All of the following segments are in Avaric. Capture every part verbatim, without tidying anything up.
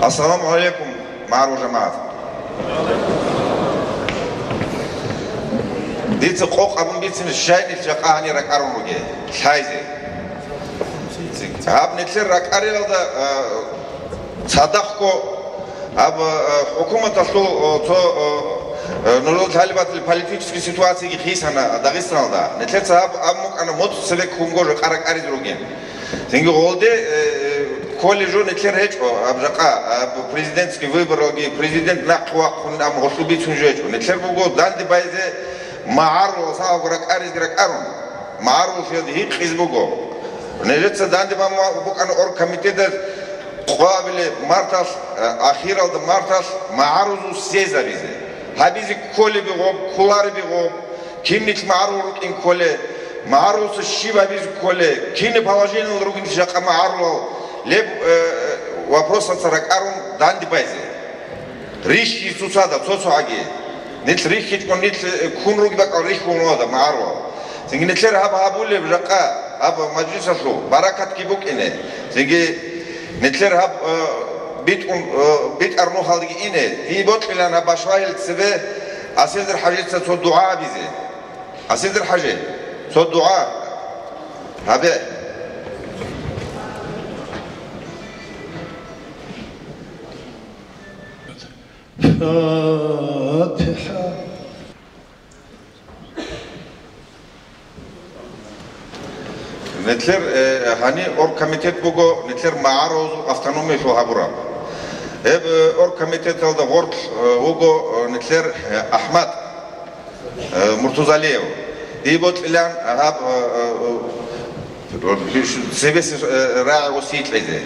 Ассаламу гӀалайкум, магӀарул жамагӀат. Дица къокъ абун бицин, щай нилъ жакъа гьанир ракӀарун ругел, лъайзе. Гьаб нилъер ракӀарилалда, а, цадахъго гьаб, а, хӀукуматалъул, а, цо, а, а, нужул лъалеб батил политический ситуацияги хисана Дагъистаналда. Нилъеца гьаб абун букӀана, моцӀ цебе ккунго жакъа ракӀаризе ругин. Цинги гъолде, э, э, кколей жо нилъер гьечӀо, гьаб жакъа, гьаб президентский выборалги, президент нахъе вахъун, ам гъолъул бицун жо гьечӀо. Нилъер буго данде байзе магӀарул, сагьабго ракӀаризги ракӀарун, магӀаруллъиялде гьикъизе буго. Нилъеца данде бан букӀана оргкомитеталъ къвабилеб марталъ, э, ахиралда марталъ магӀарулазул съезд гьабизе. Гьабизе кколеб гъоб, кколареб гъоб. Кин нилъ магӀарул рукӀин кколе, магӀарулца щиб гьабизе кколе, кинаб положениялда ругин жакъа магӀарулал, леб, э, вопросаца ракӀарун данде байзе. Рихьи цоцазда, цо-цогӀаги. Нилъ рихьичӀого, нилъ, э, ккун ругеб бакӀал рихьуларода магӀарулал. Цинги нилъер гьаб гьабулеб жакъа, гьаб мажлисалъул баракатги букӀине. Цинги нилъер гьаб, э, битӀун, э, битӀар нухалдеги ине. Дие бокьилан гьаб башвагьил цебе Асилдир ХӀажица цо дугӀа гьабизе. Асилдир ХӀажи, цо дугӀа гьабе. ФатихӀа. Нилъер, э, гьани оргкомитет буго, нилъер магӀарулазул автономиялъул гьабураб. Гьеб, э, оргкомитеталда гъорлъ, э, вуго, э, нилъер, э, АхӀмад, э, Муртузалиев. Дие бокьилан гьаб, э, э, э, цебесеб, э, рагӀи гъосие кьезе.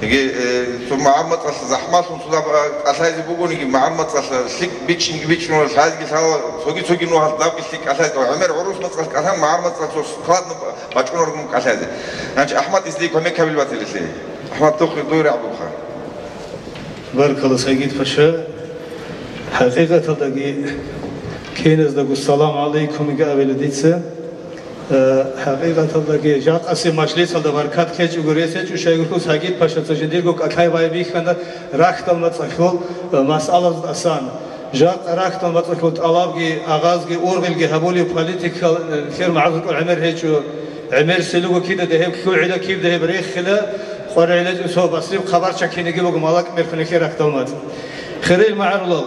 Яги, э, цо магӀарул мацӀалъ захӀмалъун цо даб, э, кӀалъайзе бугониги, магӀарул мацӀалъ лъикӀ бичӀчӀинги бичӀчӀуна, лъазги лъала, цоги-цоги нухалъ дабги лъикӀ кӀалъайзе. ГӀемер гӀурус мацӀалъ кӀалъан магӀарул мацӀалъ цо складно бачӀунаргун кӀалъайзе. Значит, АхӀмад, излие кумек гьабил батилилъе. АхӀмад, духъе дуе рагӀ бугха. Баркала, Сагид-паша. ХӀакъикъаталдаги киназдаго салам гӀалайкумги абила дица. Э, хӀакъикъаталдаги, жакъасеб мажлисалда баркат ккечӀого рес гьечӀо, щайгурелъул Сагид-пашаца жиндирго кӀалъай байбихьана рахьдал мацӀалъул, э, масъалаздасан. Жакъа рахьдал мацӀалъул тӀалабги, агъазги, ургъелги гьабулев политикал, э, нилъер магӀарулазул гӀемер гьечӀо. ГӀемерисел руго кидаде гьеб лъугӀила, кибде гьеб рехила, къваригӀелъул цо басрияб хабар чӀахъинеги буго малакь мерхун нилъер рахьдал мацӀ. Хириял магӀарулал.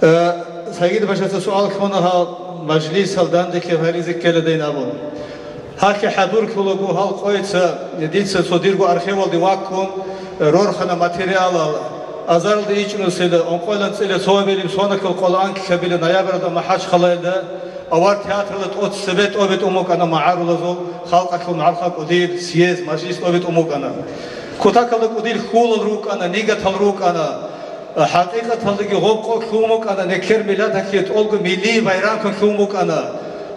Э, Сагид-пашаца суал ккуна гьал мажлисал данделъи гьаризе ккеладайин абун. Гьалъе хӀадурлъулаго гьал къойца дица цо дирго архивалде ваккун, э, рорхана материалал, азаралда ичӀнусила, ункъоялда анцӀила цо гьабилеб соналъул къоло анкьабила ноябрьалда МахӀачхъалаялда авар театралда тӀоцебе тӀобитӀун букӀана магӀарулазул, халкъалъул магӀарулал кӀудияб съезд, мажлис тӀобитӀун букӀана. Кутакалда кӀудиял хьулал рукӀана, нигатал рукӀана. ХӀакъикъаталдаги гъоб къо лъугьун букӀана, нилъер миллаталъе тӀолго милли байрам ккун лъугьун букӀана.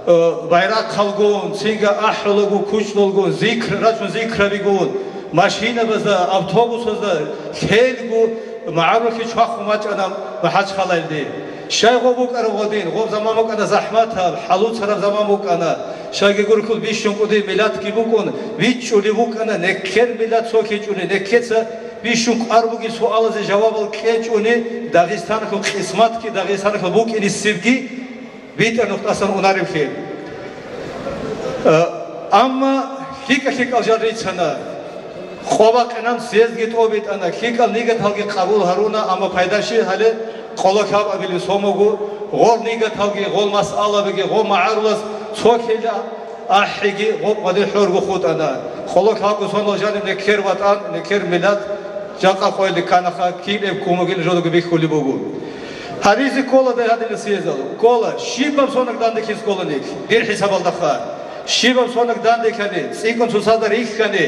Э, байрахъалгун, цинги ахӀулаго кучӀдулгун, зикр, рачун зикрабигун, машинабазда, автобусазда лъелго магӀаруллъи чвахун бачӀана МахӀачхъалаялде. Щай гъоб букӀараб гъодин, гъоб заман букӀана захӀматаб, хӀалуцараб заман букӀана. Щайгурелъул бищун кӀудияб миллатги букӀун, бичӀчӀулеб букӀана, нилъер миллат цолъичӀони, нилъеца бищун кӀвар бугеб суалазе жавабал кьечӀони, Дагъистаналъул къисматги, Дагъистаналъул букӀинисебги битӀараб нухдасан унареблъи. Э, амма лъикӀа-лъикӀал жал рицана. Къо бакъинан съездги тӀобитӀана, лъикӀал нигаталги къабул гьаруна, амма пайда щиб гьале къоло лъабабилеб сомаго, гъол нигаталги, гъол масъалабиги, гъол магӀарулас цо лъела ахӀиги, гъоб къваде хӀорго хутӀана. Къоло лъабго сонал жаниб нилъер ватӀан, нилъер миллат жакъа къойилде кканаха, киб эб ккун бугин жодого бихьулеб буго. Гьаризе ккола дай гьадинал съездал. Ккола, щибаб сонаг данделъизе ккола нилъ, дир хӀисабалдаха. Щибаб сонаг данделъани, цӀикӀкӀун цоцазда рихьани,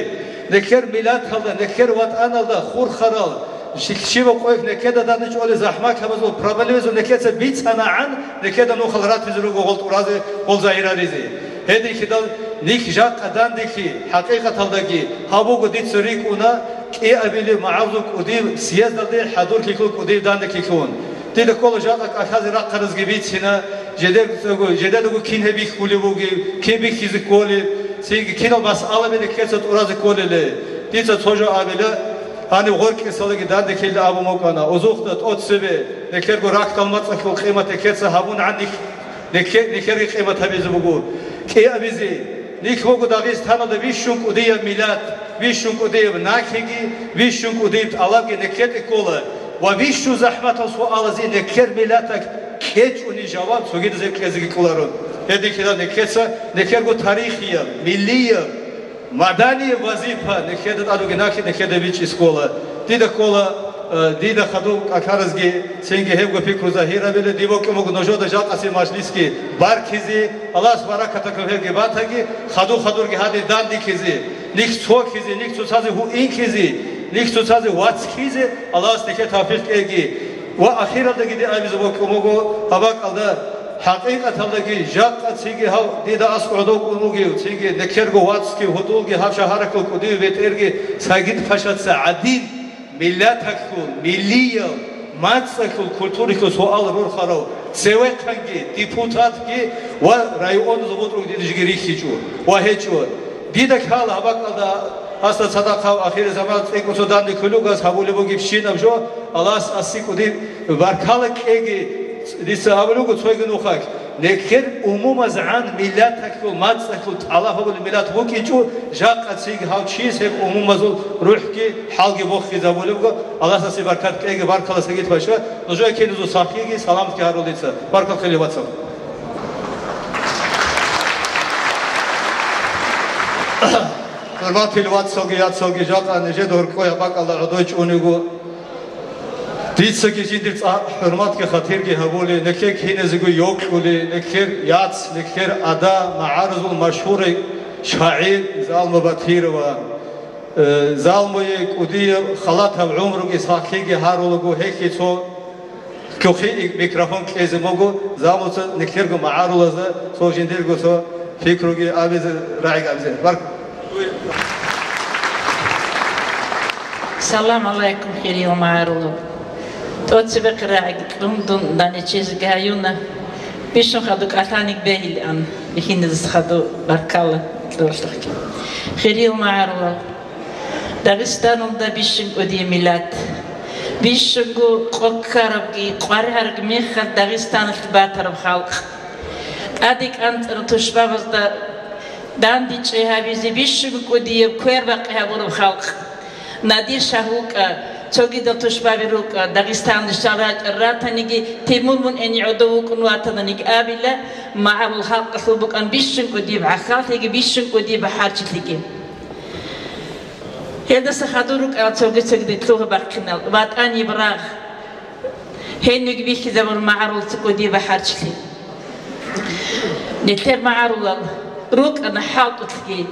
нилъер миллаталда, нилъер ватӀаналда хурхарал, щи-, щибаб къойилъ нилъеда данде чӀолел захӀмалъабазул, проблемазул нилъеца бицанагӀан, нилъеда нухал ратизе руго гъол тӀуразе, гъол загьираризе. Гьединлъидал нилъ жакъа данделъи, хӀакъикъаталдаги, гьаб буго дица рикӀкӀуна, кӀиабилеб магӀарулазул кӀудияб съездалде хӀадурлъилъул кӀудияб данделъилъун. Дида ккола жакъа кӀалъазе рахъаразги бицина, жидер-, жидедаго кин гьеб бихьулеб бугеб, кин бихьизе кколеб, цинги кинал масъалаби нилъеца тӀуразе кколелей. Дица цо жо абила, Гьанив гъоркьисалаги дандеккелда абун букӀана, узухъда тӀоцебе, нилъерго рахьдал мацӀалъул къимат нилъеца гьабунгӀан нилъ-, нилъе-, нилъерги къимат гьабизе буго. КӀиабизе, нилъ буго Дагъистаналда бищун кӀудияб миллат, бищун кӀудияб нахиги, бищун кӀудияб тӀалабги нилъеде ккола ва бищун захӀматал суалазе нилъер миллаталъ кьечӀони жаваб цогидазда кьезеги кӀоларо. Гьединлъидал нилъеца нилъерго тарихияб, миллияб, маданияб вазифа нилъеда тӀад бугин, нилъеда бичӀчӀизе ккола. Дида ккола, э, дида хадуб кӀалъаразги цинги гьебго пикру загьирабила, дие бокьун буго нужеда жакъасеб мажлисги баркизе, Аллагьас баракаталъ гьебги батаги, хадур-хадурги гьадин дандеккизе, нилъ цолъизе, нилъ цоцазе гьуинлъизе, нилъ цоцазе вацлъизе Аллагьас нилъее тавфикъ кьеги. Ва ахиралдаги дие абизе бокьун буго, гьаб бакӀалда, хӀакъикъаталдаги, жакъа цинги гьав дида аскӀов гӀодов вукӀун вугев, цинги нилъерго вацги гьудулги гьаб шагьаралъул кӀудияв бетӀерги Сагид-пашаца гӀадин, миллаталъул, миллиял, мацӀалъул, культуралъул суал рорхарав цевехъанги, депутатги ва районазул бутӀрулги дида жеги рихьичӀо ва гьечӀо. Дида лъала гьаб бакӀалда, гьасда цадахъ гьав ахирзаман цӀикӀкӀун цо данде кколев вугас гьабулеб бугебщинаб жо, Аллагьас аси кӀудиб баркала кьеги, дица гьабулеб буго цойги нухалъ, нилъер умумазгӀан миллаталъул, мацӀалъул тӀалаб гьабулеб миллат букӀинчӀо, жакъа цинги гьав чияс гьеб умумазул рухӀги хӀалги бохизабулеб буго. Аллагьас аси баркат кьеги, баркала, Сагид-паша, нужее киназул сахлъиги саламатги гьарулел дица. Баркал хиле, вацал. ХӀурматил вацалги яцалги, жакъа нижеда гьоркьояб бакӀалда гӀодой чӀун йиго. Дицаги жиндир цӀакъ хӀурматги хатирги гьабули, нилъер киназего йокьули, нилъер яц, нилъер ада, магӀарулазул машгьурай шагӀир Залму Батирова, э, Залмуе кӀудияб халатаб гӀумруги сахлъиги гьарулаго, гьелъие цо Лъухъе микрофон кьезе буго, Залмуца нилъерго магӀарулазда цо жиндирго цо пикруги абизе, рагӀи абизе. Барк. Салам гӀалайкум, хириял магӀарулал. ТӀоцебехъ рагӀи кьун дун данечезеги гьаюна, бищун хадуб кӀалъаниги бегьилаан, бихьиназда хадуб баркала кьолъухъги. Хириял магӀарулал. Дагъистаналда бищун кӀудияб миллат. Бищунго къо ккарабги, къваригӀарабги мехалъ Дагъистаналъ батараб халкъ. ТӀаде кӀанцӀарал тушбабазда дандечӀей гьабизе бищунго кӀудияб квербакъи гьабураб халкъ. Надир-шагь вукӀа, цогидал тушбаби рукӀа, Дагъистаналде щал рачӀарал ратаниги, Тимур мун эни гӀодов вукӀун ватананиги абила, магӀарул халкъалъул букӀана бищун кӀудияб гӀахьаллъиги, бищун кӀудияб бахӀарчилъиги. Гьелдаса хадур рукӀарал цоги-цогидал лъугьа-бахъинал, ватӀаниб рагъ, гьенибги бихьизабур магӀарулца кӀудияб бахӀарчилъи. Нилъер магӀарулал рукӀана хӀалтӀулъги,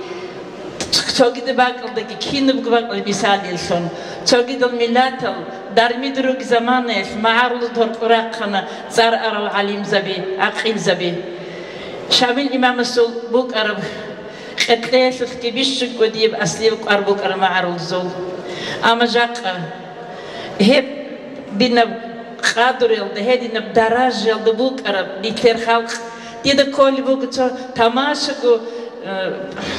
цогидаб бакӀалдаги, кинабго бакӀалда мисаллъун, цогидал миллатал дармид ругеб заманаялъ магӀарулазда гьоркьор рахъана цӀар арал гӀалимзаби, гӀакъилзаби. Шамил имамасул букӀараб Къеркьеялъулъги бищун кӀудияб аслияб кӀвар букӀараб магӀарулазул. Амма жакъа гьеб динаб къадруялда, гьединаб даражаялда букӀараб нилъер халкъ. Дида кколеб буго цо тамашаго, э,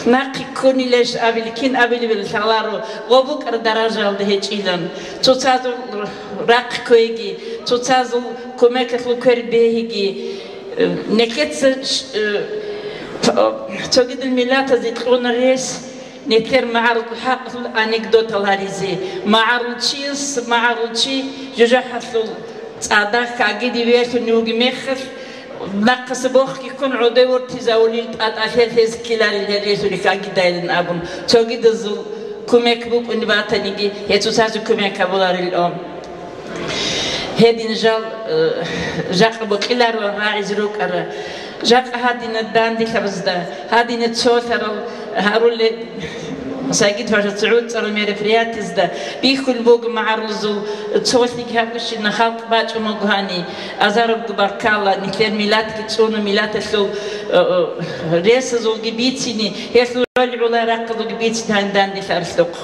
нахъе ккунилищ абили, кин абилебали лъаларо, гъо букӀараб даражаялда гьечӀилан. Цоцазул рахъ кквеги, цоцазул кумеклъул квер бегьиги, Нилъеца ш-, э, п-, цогидал миллатазе кьуна рес, нилъер магӀарул хӀакъалъул анекдотал гьаризе. МагӀарулчияс, магӀарулчи жужахӀалъул цӀадахъ агиди виялъуни вугеб мехалъ, нахъаса бохги ккун гӀодов вортизавулел тӀатӀалъел гьез ккеларел гьел ресулихъ агидайилан абун, цогидазул кумек букӀунеб батаниги, гьецо цазе кумек гьабуларилан. Гьедин жал, э, жакъа бокьиларо рагӀизе рукӀара. Жакъа гьадина данделъабазда, гьадина цолъарал гьарулел Сагид-пашаца гӀуцӀарал мероприятиязда бихьулеб буго магӀарулазул цолъиги гьабущинаб халкъ бачӀун буго гьани, азарабго баркала, нилъер миллатги цӀуна, миллаталъул, э, э, ресазулги бицини, гьелъул гӀоло-гӀолай рахъалги бицин гьандан дилъ аралъухъ.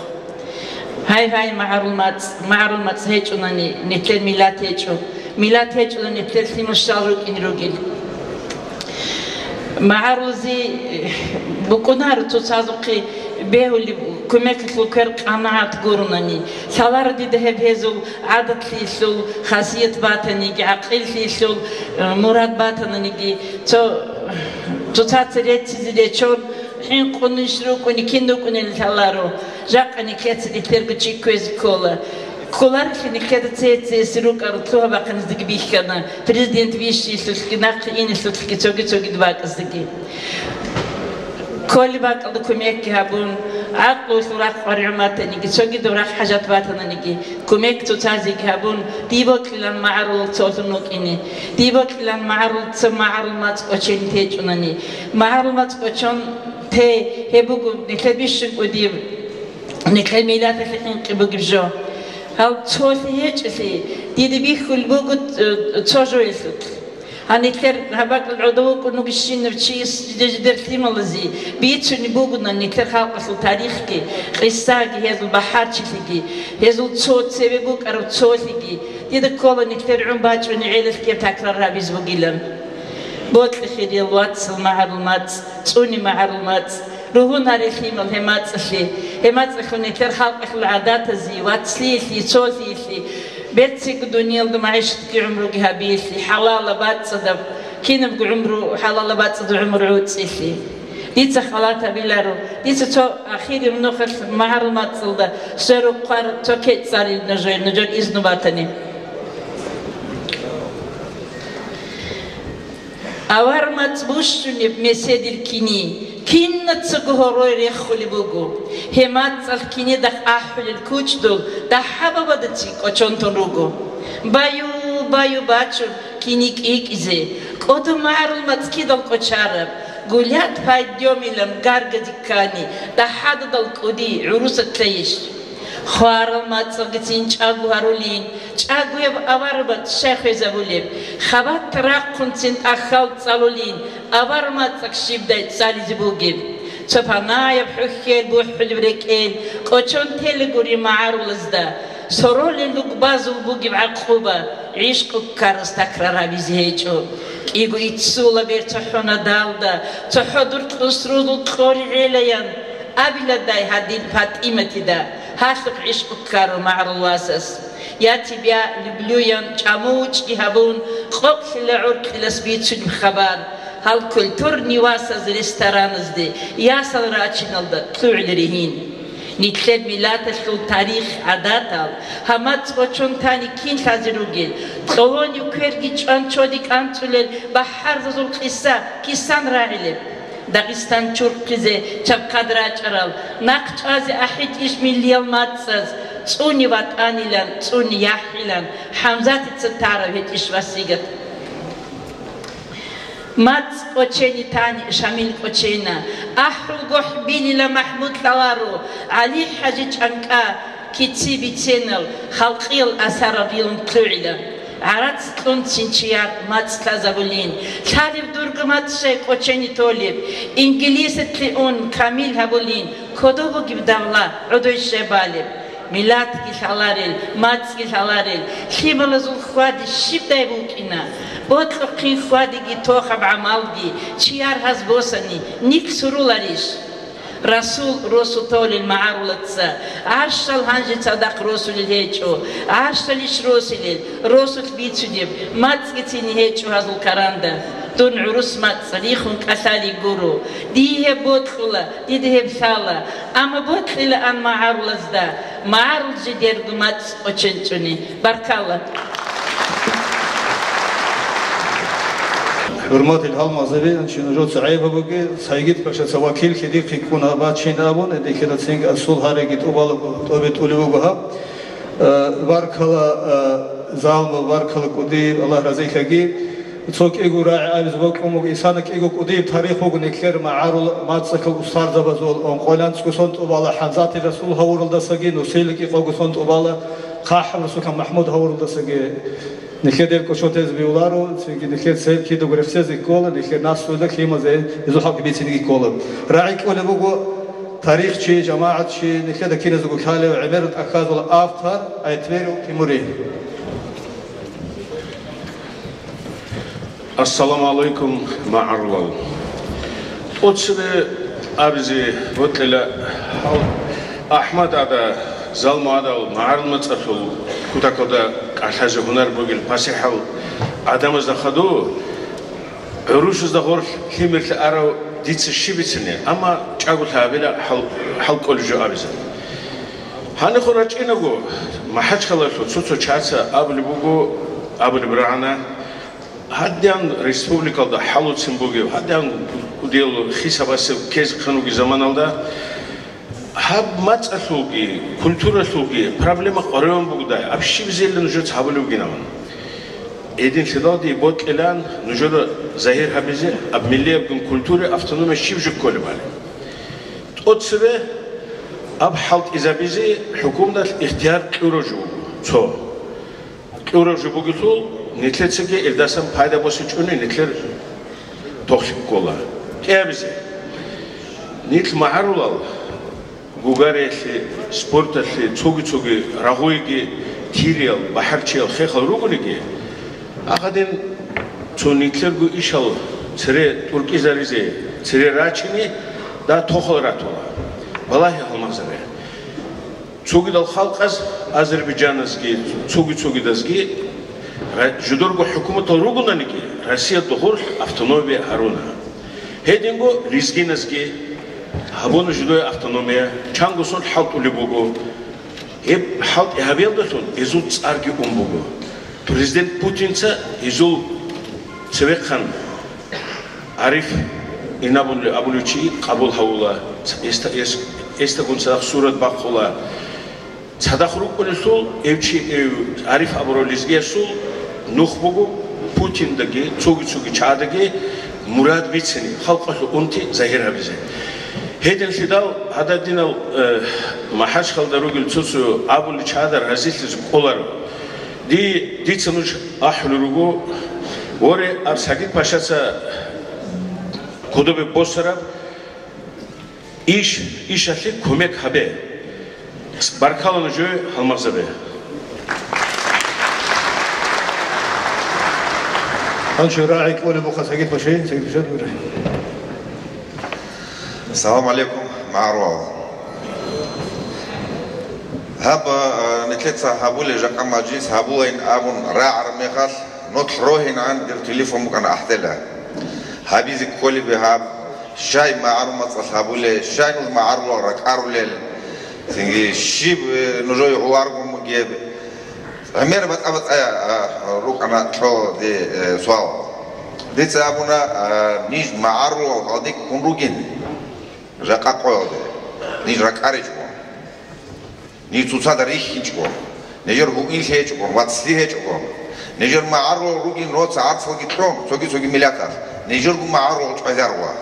Гьай-гьай, магӀарул мацӀ, магӀарул мацӀ гьечӀунани, нилъер миллат гьечӀо. Миллат гьечӀолани, нилъер лъимал щал рукӀине ругел. МагӀарулзи, э, букӀунаро цоцазухъе Бегьулеб кумеклъул квер къанагӀат гуронани, лъаларо дида гьеб гьезул гӀадатлъиялъул хасият батаниги, гӀакъиллъиялъул, э, мурад батананиги, цо, цоцаца реццизе речон, хӀинкъунищ рукӀуни, кин рукӀунел лъаларо, жакъа нилъеца нилъерго чи кквезе ккола. Кколарелъи нилъеда цеце-цеце рукӀарал лъугьа-бахъиназдаги бихьана, президент вищиялъулъги, нахъе инелъулъги, цоги-цогид бакӀаздаги. Кколеб бакӀалда кумекги гьабун, гӀакълуялъул рахъ гӀаргӀуматаниги, цогидаб рахъ хӀажат батананиги, кумек цоцазеги гьабун, дие бокьилан магӀарулал цолъун вукӀине. Дие бокьилан магӀарулца магӀарул мацӀ кӀочене течӀунани. МагӀарул мацӀ кӀочон те, гьеб буго нилъер бищун кӀудияб, нилъер миллаталъе хӀинкъи бугеб жо. Гьал цолъи гьечӀелъи, дида бихьулеб буго, э, цо жоялъулъ. Гьанилъер гьаб бакӀал гӀодов вукӀун вугищинав чияс жидер-жидер лъималазе бицунеб бугони нилъер халкъалъул тарихги, къисаги, гьезул бахӀарчилъиги, гьезул цо цеве букӀараб цолъиги. Дида ккола нилъер гӀун бачӀунеб гӀелалъ гьеб такрар гьабизе бугилан. Бокьи, хириял вацал, магӀарул мацӀ, цӀуни магӀарул мацӀ, ругьун гьаре лъимал гьеб мацӀалъе, гьеб мацӀалъун нилъер халкъалъул гӀадатазе, вацлъиялъе, цолъиялъе, берцинго дуниялда магӀишатги гӀумруги гьабиялъе, хӀалалаб бацӀцӀадаб, кинабго гӀумру, хӀалалаб бацӀцӀадаб гӀумру гӀуцӀиялъе. Дица халат гьабиларо, дица цо ахирив нухалъ магӀарул мацӀалда сверухъ хъвар цо кечӀ цӀалила нужее, нужер изну батани. Авар мацӀ бущунеб меседил кини, кинацаго гьорой рехулеб буго. Гьеб мацӀалъ кинидахъ ахӀулел кучӀдул дагьабабадацин кӀочон тун руго. Баю, баю бачун кини кӀикӀизе, кӀодо магӀарул мацӀ кидал кӀочараб, гулят пайдёмилан гаргази ккани, дагьададал кӀуди гӀурусатлъайищ? Хварал мацӀалгицин чӀаго гьарулин, чӀагояб авараб щай хвезабулеб, хабат рахъунцин тӀахьал цӀалулин, авар мацӀалъ щибдай цӀализе бугеб. Цо панаяб хӀухьел бухӀулеб рекӀел кӀочон телегури магӀарулазда, соролел лугбазул бугеб гӀакъуба, гӀишкъу ккарас такрар гьабизе гьечӀо. КӀиго иццула бер цохӀо надалда, цохӀо дур кьусрулул кьори гӀелаян, абиладай гьадин ПатӀиматида, гьалъухъ гӀишкъу ккарав магӀарул васас. Я тебя люблю ян чӀаму-учӀги гьабун, къокълъила гӀуркьилас бицунеб хабар, гьал культурный васаз рестораназде ясал рачиналда лъугӀил ригьин. Нилъер миллаталъул тарих, гӀадатал, гьаб мацӀ кӀочон тани кин лъазе ругел, кьолонив кверги чӀван чоди кӀанцӀулел бахӀарзазул къиса кисан рагӀилеб? Дагъистан чурхъизе чабхъад рачӀарал, нахъ чӀвазе ахӀитӀищ миллиял мацӀаз, цӀуни ватӀанилан, цӀуни яхӀилан, ХӀамзатица тарав гьечӀищ васигат? МацӀ кӀочени тани, Шамил кӀочена, ахӀул гохӀ билила МахӀмуд лъаларо, ГӀали-хӀажи чӀанкӀа, кици биценал, халкъиял асарал рилун лъугӀила. ГӀарац кьунцин чияр мацӀ лъазабулин, лъалеб дурго мацӀ щай кӀочени толеб, инглисалъе ун камил гьабулин, кодоб бугеб давла гӀодой щай балеб? Миллатги лъаларел, мацӀги лъаларел, лъималазул хьвади щибдай букӀина? Бокьухъин хьвадиги тохаб гӀамалги, чияр гьаз босани, нилъ суруларищ? Расул росу толел магӀарулаца, гӀарщал гьанже цадахъ росулел гьечӀо, гӀарщалищ росилел, росулъ бицунеб мацӀгицин гьечӀо гьазул каранда. Дун гӀурус мацӀ рихун кӀалъалей гуро. Дие гьеб бокьула, дида гьеб лъала, амма бокьилаан магӀарулазда, магӀарул жидерго мацӀ кӀоченчӀони. Баркалла. ХӀурматил гьалмагъзаби, чи нужеца гӀайиб буги, Сайгид-пашаца вакил хьидихъе ккун гьаб бачин абун, эдихьила цинги асул гьариги тӀубалаго тӀоби тӀулев вуго гьаб. Э, баркала, э, залму, баркала кӀуди, Аллагь разилъаги. Цо кӀиго рагӀи абизе бокьун буго, исана кӀиго кӀудияб тарих буго нилъер магӀарул мацӀалъул устарзабазул, онкъойлан цӀусон тӀубала ХӀамзатил Расул гьавуралдасаги, нусил кӀикъого сон тӀубала ХъахӀаб Расулан МахӀмуд гьавуралдасаги. Нилъер дел кӀочон тезе бегьуларо, цинги нилъер цел кидаго рехсезе ккола, нилъер наслуялда лъимазе гьезул хӀакъ бицинеги ккола. РагӀи кьолеб буго тарихчи, жамагӀатчи, нилъеда киназего лъалев гӀемерал тӀахьазул автор Айтберов Тимурий. Ассаламу алейкум, магӀарулал. ТӀоцебе абизе бокьила АхӀмад ада, залму адал магӀарул мацӀалъул кутакалда кӀалъазе гьунар бугел пасихӀал гӀадамазда хадув, гӀурусазда гъорлъ лъимерлъи арав дица щиб бицани, амма чӀаголъа гьабила хӀал-, хӀал кӀолеб жо абизе. Гьанихъо рачӀинаго, МахӀачхъалалъул цо-цо чаца абулеб буго, абулеб рагӀана, гьадин республикалда хӀалуцин бугеб, гьадин кӀудиял хисабасеб ккезе ккан вугеб заманалда, гьаб мацӀалъулги, культуралъулги проблема къваригӀун бугодай, аб щиб зелла нужеца гьабулеб бугин абун. Гьединлъидал дие бокьилан нужеда загьир гьабизе, аб миллиябгун культура, автономия щиб жо кколебали. ТӀоцебе аб хӀалтӀизабизе хӀукуматалъ ихтияр кьурав жо вуго, цо. Кьурав жо бугелъул, нилъецаги илдасан пайда босичӀони нилъер тохлъи ккола. КӀиабизе. Нилъ магӀарулал гугариялъе, спорталъе, цоги-цоги рагъуеги, тириял, бахӀарчиял, хехал ругониги, ахадин цо нилъерго ишал цере тӀуркӀизаризе, цере рачине да тохал ратула. Балагье гьалмагъзабе. Цогидал халкъаз, азербайджаназги, цоги-цогидазги, ра-, жидерго хӀукуматал ругонаниги, Россиялда гъорлъ автономия гьаруна. Гьединго лезгиназги гьабуна жидее автономия, чанго сон хӀалтӀулеб буго. Гьеб хӀалтӀи гьабиялдалъун гьезул цӀарги ун буго. Президент Путинца гьезул цевехъан Ариф Инабулли абулев чи къабул гьавула, эста-, эс-, эстагун цадахъ сурат бахъула. Цадахъ рукӀунелъул эв чи, эв Ариф абурав лезгиясул нух буго Путиндаги, цоги-цоги чагӀадаги мурад бицине, халкъалъул унти загьир гьабизе. Гьединлъидал гьададинал, э, МахӀачхъалда ругел цо-цо абули чагӀадар гьазилъизе кӀоларо. Ди-, дица нуж ахӀулел руго, воре, аб Сагид Пашаца кодобе босараб иш, ишалъе кумек гьабе. Баркала нужее, гьалмагъзабе. Гьанже рагӀи кьолеб буха Сагид Пашае, Сагид Паша, дур. Салам гӀалейкум, магӀарулал. Гьаб, а, нилъеца гьабулеб жакъа мажлис гьабулейин абун рагӀараб мехалъ, нух рогьинегӀан дир телефон букӀана гӀахьдела. Гьабизе кколеб гьаб, щай магӀарул мацӀалъ гьабулеб, щай нуж магӀарулал ракӀарулел, цинги щиб, э, нужее гӀоларгун бугеб. ГӀемер батӀа-батӀа, а, рукӀана кьола дие, э, суал. Дица абуна, а, ниж магӀарулал гьалдикӀун ругин жакъа къоялде. Ниж ракӀаричӀо. Ниж цоцазда рихьичӀо. Нижер гьуинлъи гьечӀого, вацлъи гьечӀого. Нижер магӀарулал ругин роца гӀарцалги кьун, цоги-цоги миллаталъ. Нижерго магӀарулал чӀвазарила.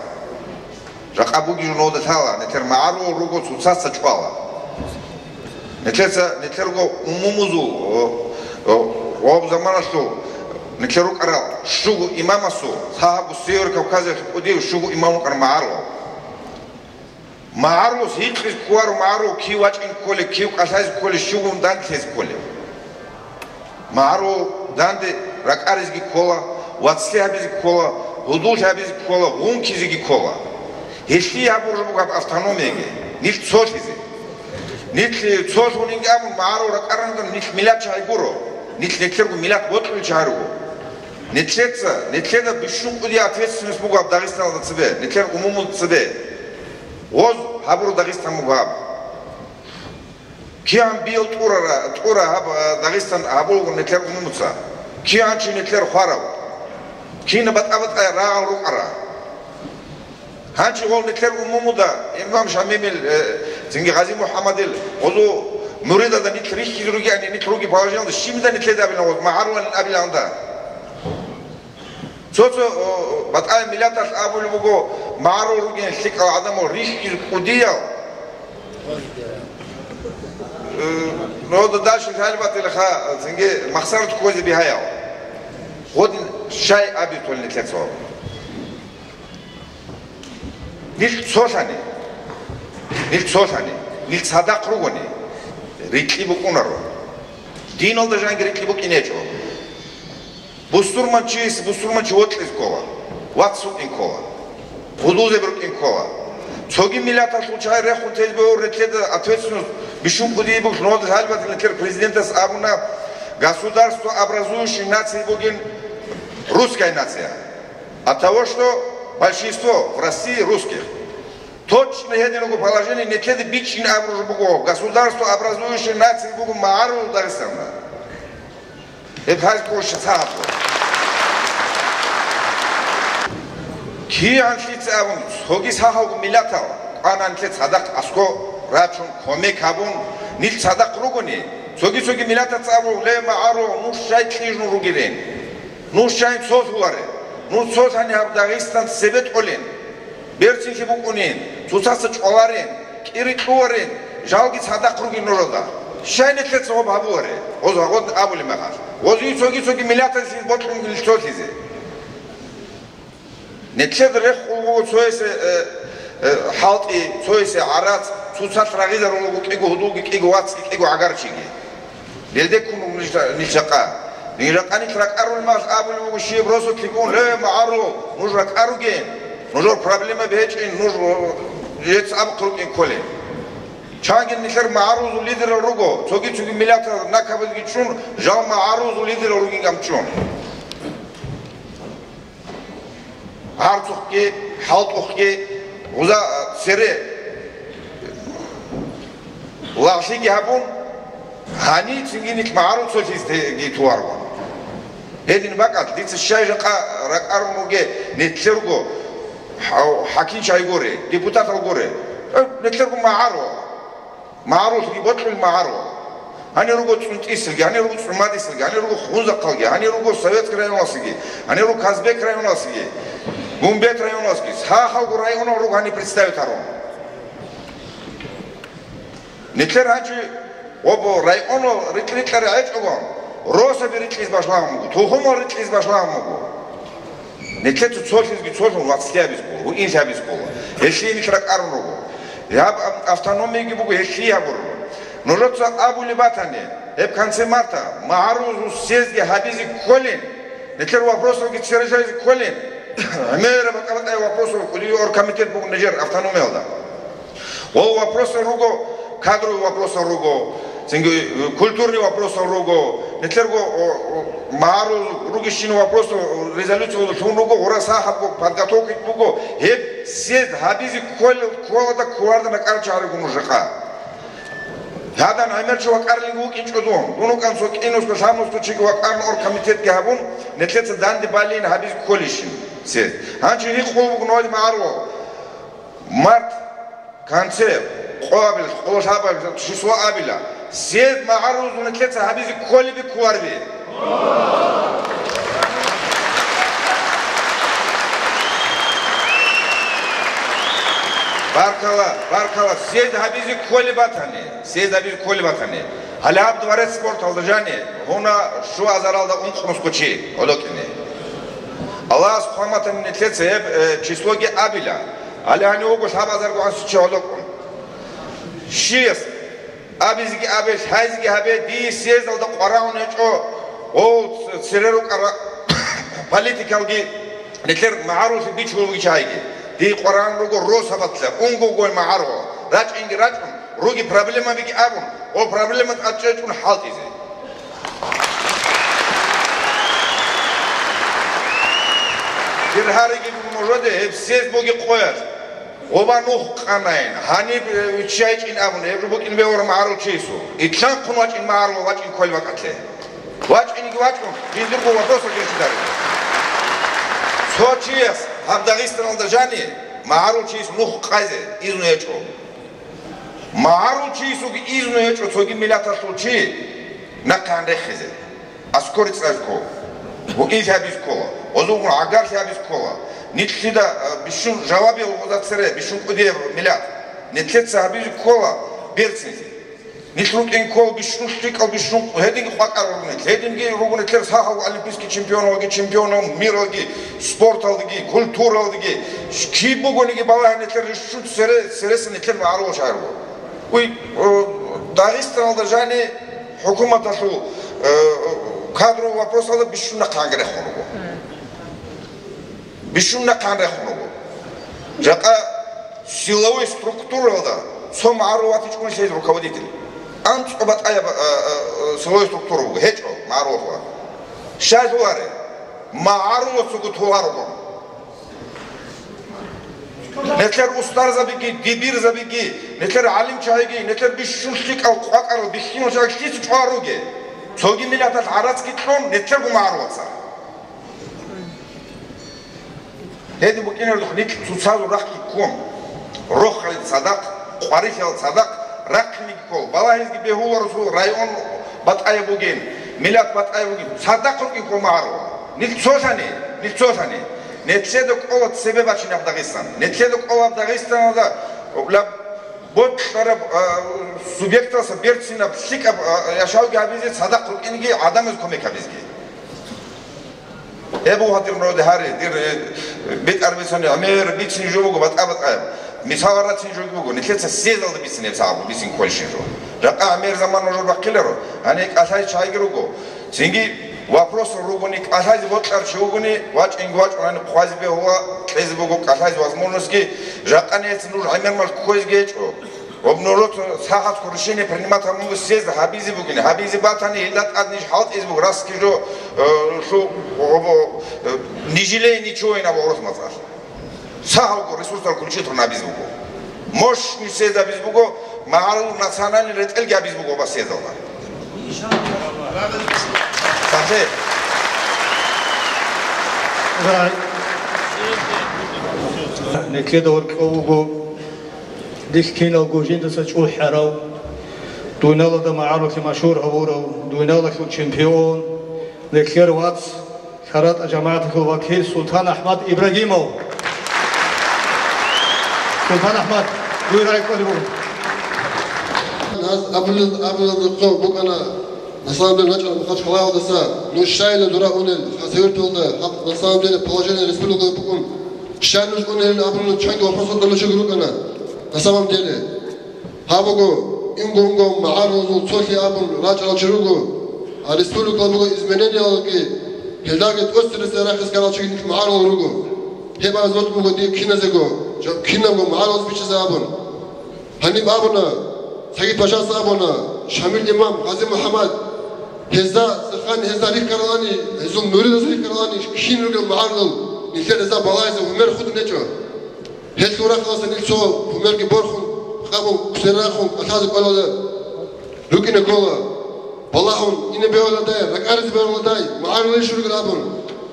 Жакъа бугеб жо нуда лъала, нилъер магӀарулал руго цоцазда чӀвала. Нилъеца, нилъерго умумузул, о, о, гъоб заманалъул нилъер рукӀарал щуго имамасул, лъагьабго Север Кавказалъул кӀудияв щуго имам вукӀана магӀарулал. МагӀарулас гьикъизе кколаро, магӀарул кив вачӀине кколеб, кив кӀалъазе кколеб, щугун данделъизе кколеб. МагӀарул данде ракӀаризеги ккола, вацлъи гьабизе ккола, гьудуллъи гьабизе ккола, гъункизеги ккола. Гьелъие гьабураб буго гьаб автономияги, нилъ цолъизе. Нилъ цолъунин абун магӀарул ракӀарангун нилъ миллат чагӀи гуро, нилъ нилъерго миллат бокьулел чагӀи руго. Нилъеца, нилъеда бищун кӀудияб ответственность буго гьаб Дагъистаналда цебе, нилъер умумузда цебе. Гъоз гьабураб Дагъистан буго гьаб. КигӀан биял тӀурара, тӀура гьаб, а, Дагъистан гьабулаго нилъер умумуца? КигӀан чи нилъер хварав? Кина батӀа-батӀа рагъал рукӀара? Гьанчи гъол нилъер умумуда имам Шамимил, э, цинги Гъази МухӀаммадил гъозу муридазда нилъ рихьизе ругеани, нилъ руги положениялда щибида нилъеда абилан гъоз, магӀаруланин абиланда. Цо-цо, о, батӀа миллаталъ абулеб буго, магӀарул ругин лъикӀал гӀадамал рихьизе кӀудиял. Э, нода дашил хӀалбатилха, цинги махсарат ккозе бигьаял. Гъодин щай абитулин нилъецо? Нилъ цолъани, нилъ цолъани, нилъ цадахъ ругони, рикьи букӀунаро. Диналда жанги рикьи букӀинечӀо. Бусурманчияс бусурманчи вокьизе ккола, вацлъукьин ккола, гьудулзаби рукӀин ккола. Цоги миллаталъул чагӀи рехун тез бегьур, нилъеда ответственность бищун кӀудияб бугелъул, нилъер гьалбатал нилъер президентас абуна, государство образующей нации бугин русская нация. От того, что большинство в России русских. Точно гьедин руго положение, нилъеда бичӀчӀин абураб жо буго, государство образующей нации буго магӀарул Дагъистан. Гьеб гьаз кколищ цо гьаб. КигӀан лъица абун, цоги сахалго миллатал кӀванан нилъер цадахъ аскӀо рачун, кумек гьабун, нилъ цадахъ ругони, цоги-цоги миллатаца абун: «Ле, магӀарул, нуж щай кьижун ругилин? Нуж щай цолъуларел? Нуж цолъани гьаб Дагъистан цебетӀолин? Берцинлъи букӀунин, цоцазда чӀваларин, кӀири кьуларин, жалги цадахъ ругин нужеда». Щай нилъеца гьеб гьабуларел? Гьоз гьагъод абулеб мехалъ, гьозие цоги-цоги миллаталъе бокьун буго нилъ цолъизе. Нилъер рехун буго цоясе, э, э, хӀалтӀи, цоясе гӀарац, цоцалъ рагъизарун руго кӀиго гьудулги, кӀиго вацги, кӀиго гӀагарчиги. Гьелде ккун руго нилъ, нилъ жакъа. Нилъ жакъа нилъ ракӀарулеб мехалъ абулеб буго щиб росулъги ун: «Ле, магӀарул, нуж ракӀаругин, нужер проблемаби гьечӀин, нуж, э, жеца абухъ рукӀин кколин». Чанги нилъер магӀарулазул лидерал руго, цоги-цоги миллатал накабазги чӀун, жал магӀарулазул лидерал ругин гьаб чӀун. ГӀарцухъги, хӀалтӀухъги, гъуза, цере лагълъиги гьабун, гьаницинги нилъ магӀарул цолъизеги туларгун. Гьедин бакӀалъ, дица щай жакъа ракӀарун ругел нилъерго хӀа-, хӀакимчагӀи гури, депутатал гури, э, нилъерго магӀарул. МагӀарулъги бокьулел магӀарул. Гьанир руго ЦӀунтӀисилги, гьанир руго ЦӀумадисилги, гьанир руго Хунзахъалги, гьанир руго Советский районалъги, гьанир руго Казбек районалъги, Гумбет районалъги, сахалго районал руго гьанир представить гьарун. Нилъер гьанчи обо районал рикь-рикьаре гӀечӀого, росаби рикьизе башлагьун буго, тухумал рикьизе башлагьун буго. Нилъеца цолъизеги цолъун вацлъи гьабизе ккола, гьуинлъи гьабизе ккола. Гьелъие нилъ ракӀарун руго. Гьаб ам-, автономиги буго, гьелъие гьабураб. Нужеца абулеб батани, гьеб конце марта магӀарулазул съездги гьабизе кколин, нилъер вопросалги цере лъазе кколин. ГӀемераб бакӀа-бакӀаяб вопросал кӀудияв оргкомитет буго нижер автономиялда. Гъол вопросал руго, кадровый вопросал руго, цинги, э, культурный вопросал руго, нилъерго, о, о, магӀарул ругищин вопросал резолюциялда лъун руго, гъура сахабго подготовка буго, гьеб съезд гьабизе ккол-, кколада кколарда накӀкӀарал чагӀи руго нуж жакъа. Гьадан гӀемер чи вакӀарилин вукӀинчӀо дун. Дун вукӀан цо кӀинусго, лъабнусго чиги вакӀарун оргкомитетги гьабун, нилъеца данде балейин гьабизе кколищин съезд. Гьанже гьикъун буго ноль магӀарул. Март, конце, къоабил, къоло лъабабил, число абила, съезд магӀарулазул нилъеца гьабизе кколеби кколарби? Баркала, баркала, съезд гьабизе кколеб батани, съезд гьабизе кколеб батани. Гьале гьаб дворец спорталда жани, гьуна щуазаралда ункънусго чи гӀодокьине. Аллагьас хъван батани нилъеца гьеб, э, числоги абила. Гьале гьанив вуго лъабазарго гӀанси чи гӀодокьун. Щияс абизеги абе, лъайзеги гьабе, дие съездалда къварагӀун гьечӀо, гъов цере рукӀара политикалги, нилъер магӀаруллъи бичулги чагӀиги. Дие къварагӀун руго росабалъа, унго-угоял магӀарул, рачӀинги рачӀун, руги проблемабиги абун, гъо проблема тӀад чӀечӀун хӀалтӀизе. Дир гьариги нужеде гьеб съезд бугеб къоялъ. Гъоба нух къанайин, гьаниб, э, виччайчӀин абун, гьеб жо букӀин бегьура магӀарул чиясул. Итлъанхъун вачӀин магӀарул вачӀин кколеб бакӀалъе. ВачӀинги вачӀун, жиндирго вопросал гьечӀо дарин. Цо чияс гьаб Дагъистаналда жани магӀарул чияс нух къайзе изну гьечӀо. МагӀарул чиясулги изну гьечӀо цоги миллаталъул чи нахъегӀан рехизе. Аскори цӀалъго, гьуинлъи гьабизе ккола, гъозулгун гӀагарлъи гьабизе ккола. Нилъеда, а, бищун жавабиял гъоза цере, бищун кӀудияб миллат. Нилъеца гьабизе ккола берцинлъи. Нилъ рукӀин ккола бищун лъикӀал, бищун гьединги къвакӀар руго нилъ, гьединги руго нилъер сахал олимпийский чемпионалги, чемпионал миралги, спорталдеги, культуралдеги. Киб бугониги балагье нилъер рищун цере, цереса нилъер магӀарулал чагӀи руго. Уй, о, Дагъистаналда жани хӀукуматалъул, э, кадровый вопросалда бищун нахъегӀан рехун руго. Бищун нахъегӀан рехун руго. Жакъа Силовой структуралда цо магӀарул ватичӀун лъезе руководитель. АнцӀго батӀаяб, а, а, а, силовой структура буго, гьечӀо магӀарулахъ. Щай лъугьареб? МагӀарулацаго толаруго. Нилъер устарзабиги, дибирзабиги, нилъер гӀалимчагӀиги, нилъер бищун лъикӀал къвакӀарал бихьинал чагӀи лъица чӀваруге? Цоги миллаталъ гӀарацги кьун, нилъерго магӀарулаца. Гьедин букӀинарелъул нилъ цоцазул рахъги ккун, рохалил цадахъ, къварилъиялил цадахъ рахъинеги ккол. Балагьизги бегьула, район батӀаяб бугин, миллат батӀаяб бугин, цадахъ рукӀин ккол магӀарул. Нилъ цолъани, нилъ цолъани. Нилъеда кӀола цебе бачинаб Дагъистан. Нилъеда кӀола Дагъистаналда бокьараб, а, субъекталъа берцинаб, лъикӀаб, а, яшавги гьабизе, цадахъ рукӀинги, гӀадамаз кумек гьабизги. Гьеб буго гьатир муради гьари, дир, э, бетӀер бицани гӀемер бицин жо буго батӀа-батӀаяб. Мисал рацин жоги буго, нилъеца сезалда бицин гьеб сагӀаб бицин кколищин жо. Жакъа гӀемер заман нужер бахъиларо, гьаниб кӀалъай чагӀиги руго. Цинги вопрос ругони, кӀалъайзе бокьар чи вугони, вачӀинги вачӀун гьаниб хъвазе бегьула, кьезе буго кӀалъайзе возможностьги, жакъа нилъеца нуж гӀемер мал кквезги гьечӀо. Обнародовать сахатское решение принимать гьабун буго съезд гьабизе бугин, гьабизе батани, гьелда тӀад ниж хӀалтӀизе буго, раскижо, э, лъу-, обо-, э, не жалея ничего ин абу гъорос мацӀалъ. Сахалго ресурсал включительно гьабизе буго. Мощный съезд гьабизе буго, магӀарул национальный ретӀелги гьабизе буго оба съездалда. Сахе. Нилъеда гьоркьов вуго. Дихъ киналго жиндаса чӀухӀарав, дуниялалда магӀарулъе машгьур гьавурав, дуниялалъул чемпион, нилъер вац, ХӀаратӀа жамагӀаталъул вакил Султан Ахмад Ибрагимов. Султан Ахмад, дуе рагӀи кӀолеб буго. Гьаз абулел-, абулелдухъе букӀана. На самом деле, начал Махачкалаялдаса, ну, щайила дура унел, Хасавюрталда, гьаб, на самом деле, положение республикалда букӀун, щай нуж унел абун чанги вопрос гьоркьор щуго рукӀана. На самом деле, гьаб буго, инго-инго магӀарулазул цолъи абун рачӀарал чи руго, а республикалда буго изменениялги, гьелдаги тӀоцересел рахъине ккарал чиги нилъ магӀарулал руго. Гьеб абизе бокьун буго дие киназего, жа-, кинабго магӀарулаз бичӀчӀизе абун. Гьаниб абуна, Сагид-пашас абуна, Шамил имам, Гъази МухӀаммад, гьезда цӀехани, гьезда рихьаралани, гьезул муридаз рихьаралани, кин ругел магӀарулал, нилъер гьезда балагьизе гьумер хутӀун гьечӀо. Гьелъул рахъалъа нилъ цо гьумерги борхун, къабул кусерахун, кӀалъазе кӀоларел рукӀине ккола. Балагьун ине бегьулагдай, ракӀаризе бегьулагдай, магӀарулищ ругел абун.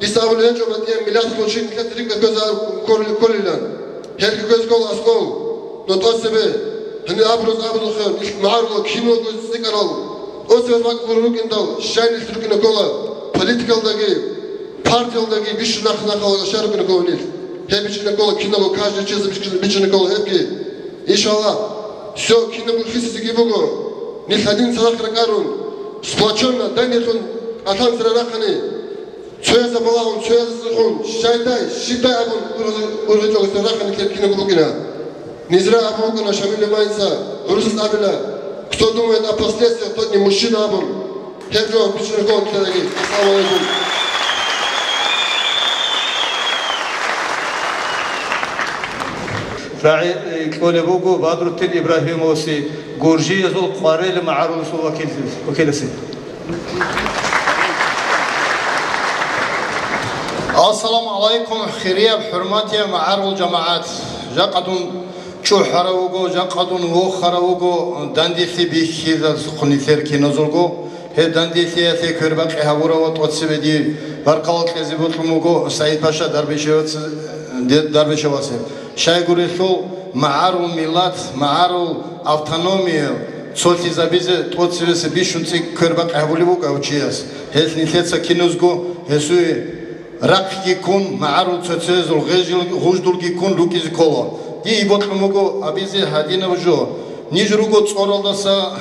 Дица абулеб гьечӀо, батӀияб миллаталъул чи нилъеца рикӀкӀад кквезе кколилан. Гьелги кквезе ккола аскӀов, но тӀоцебе. Гьаниб абураз абулухъе, нилъ магӀарулал киналго цӀикӀкӀарал, тӀоцебе бакӀ гуро рукӀиндал, щай нилъ рукӀине ккола политикалдаги, партиялдаги бищун нахъ-нахъал щай рукӀине ккола нилъ. Гьеб бичӀчӀине ккола киналго, каждый чиясда бичӀчӀине ккола гьебги. Иншаллагь, всё, кинабго хисизеги буго. Нилъ гьадин цадахъ ракӀарун, сплочённо, данделъун кӀалъан цере рахъани, цоясда балагьун, цоясда цӀехун, щайдай, щибдай абун ургъи-, ургъичӀого цере рахъани нилъер кинабго букӀина. Низра абун букӀана Шамил имамица, гӀурусаз абила: «Кто думает о последствиях, тот не мужчина», абун. Гьеб жо бичӀчӀизе ккола нилъедаги. Ассаламу гӀалайкум. РагӀи, э, кьолеб буго Бадрутдин Ибрагьимовасе, Гуржиязул къварилъи магӀаруласул вакил-, вакиласе. Ассаламу гӀалайкум, хирияб, хӀурматияб магӀарул жамагӀат! Жакъа дун чӀухӀарав вуго, жакъа дун вохарав вуго, данделъи бихьизасухъ нилъер киназулго. Гьеб данделъиялъе квербакъи гьабурав ва тӀоцебе дие баркалла кьезе бокьун буго СагӀид-паша Дарбишевац-, де-, Дарбишевасе. Щайгурелъул магӀарул миллат, магӀарул автономия цолъизабизе тӀоцебесе бищун цӀикӀкӀ квербакъи гьабулеб буго гьав чияс. Гьелъ нилъеца киназго гьесуе рахъги ккун, магӀарул цоцазул гъежил-, гъуждулги ккун рукӀизе ккола. Дие бокьун буго абизе гьадинаб жо. Ниж руго цӀоралдаса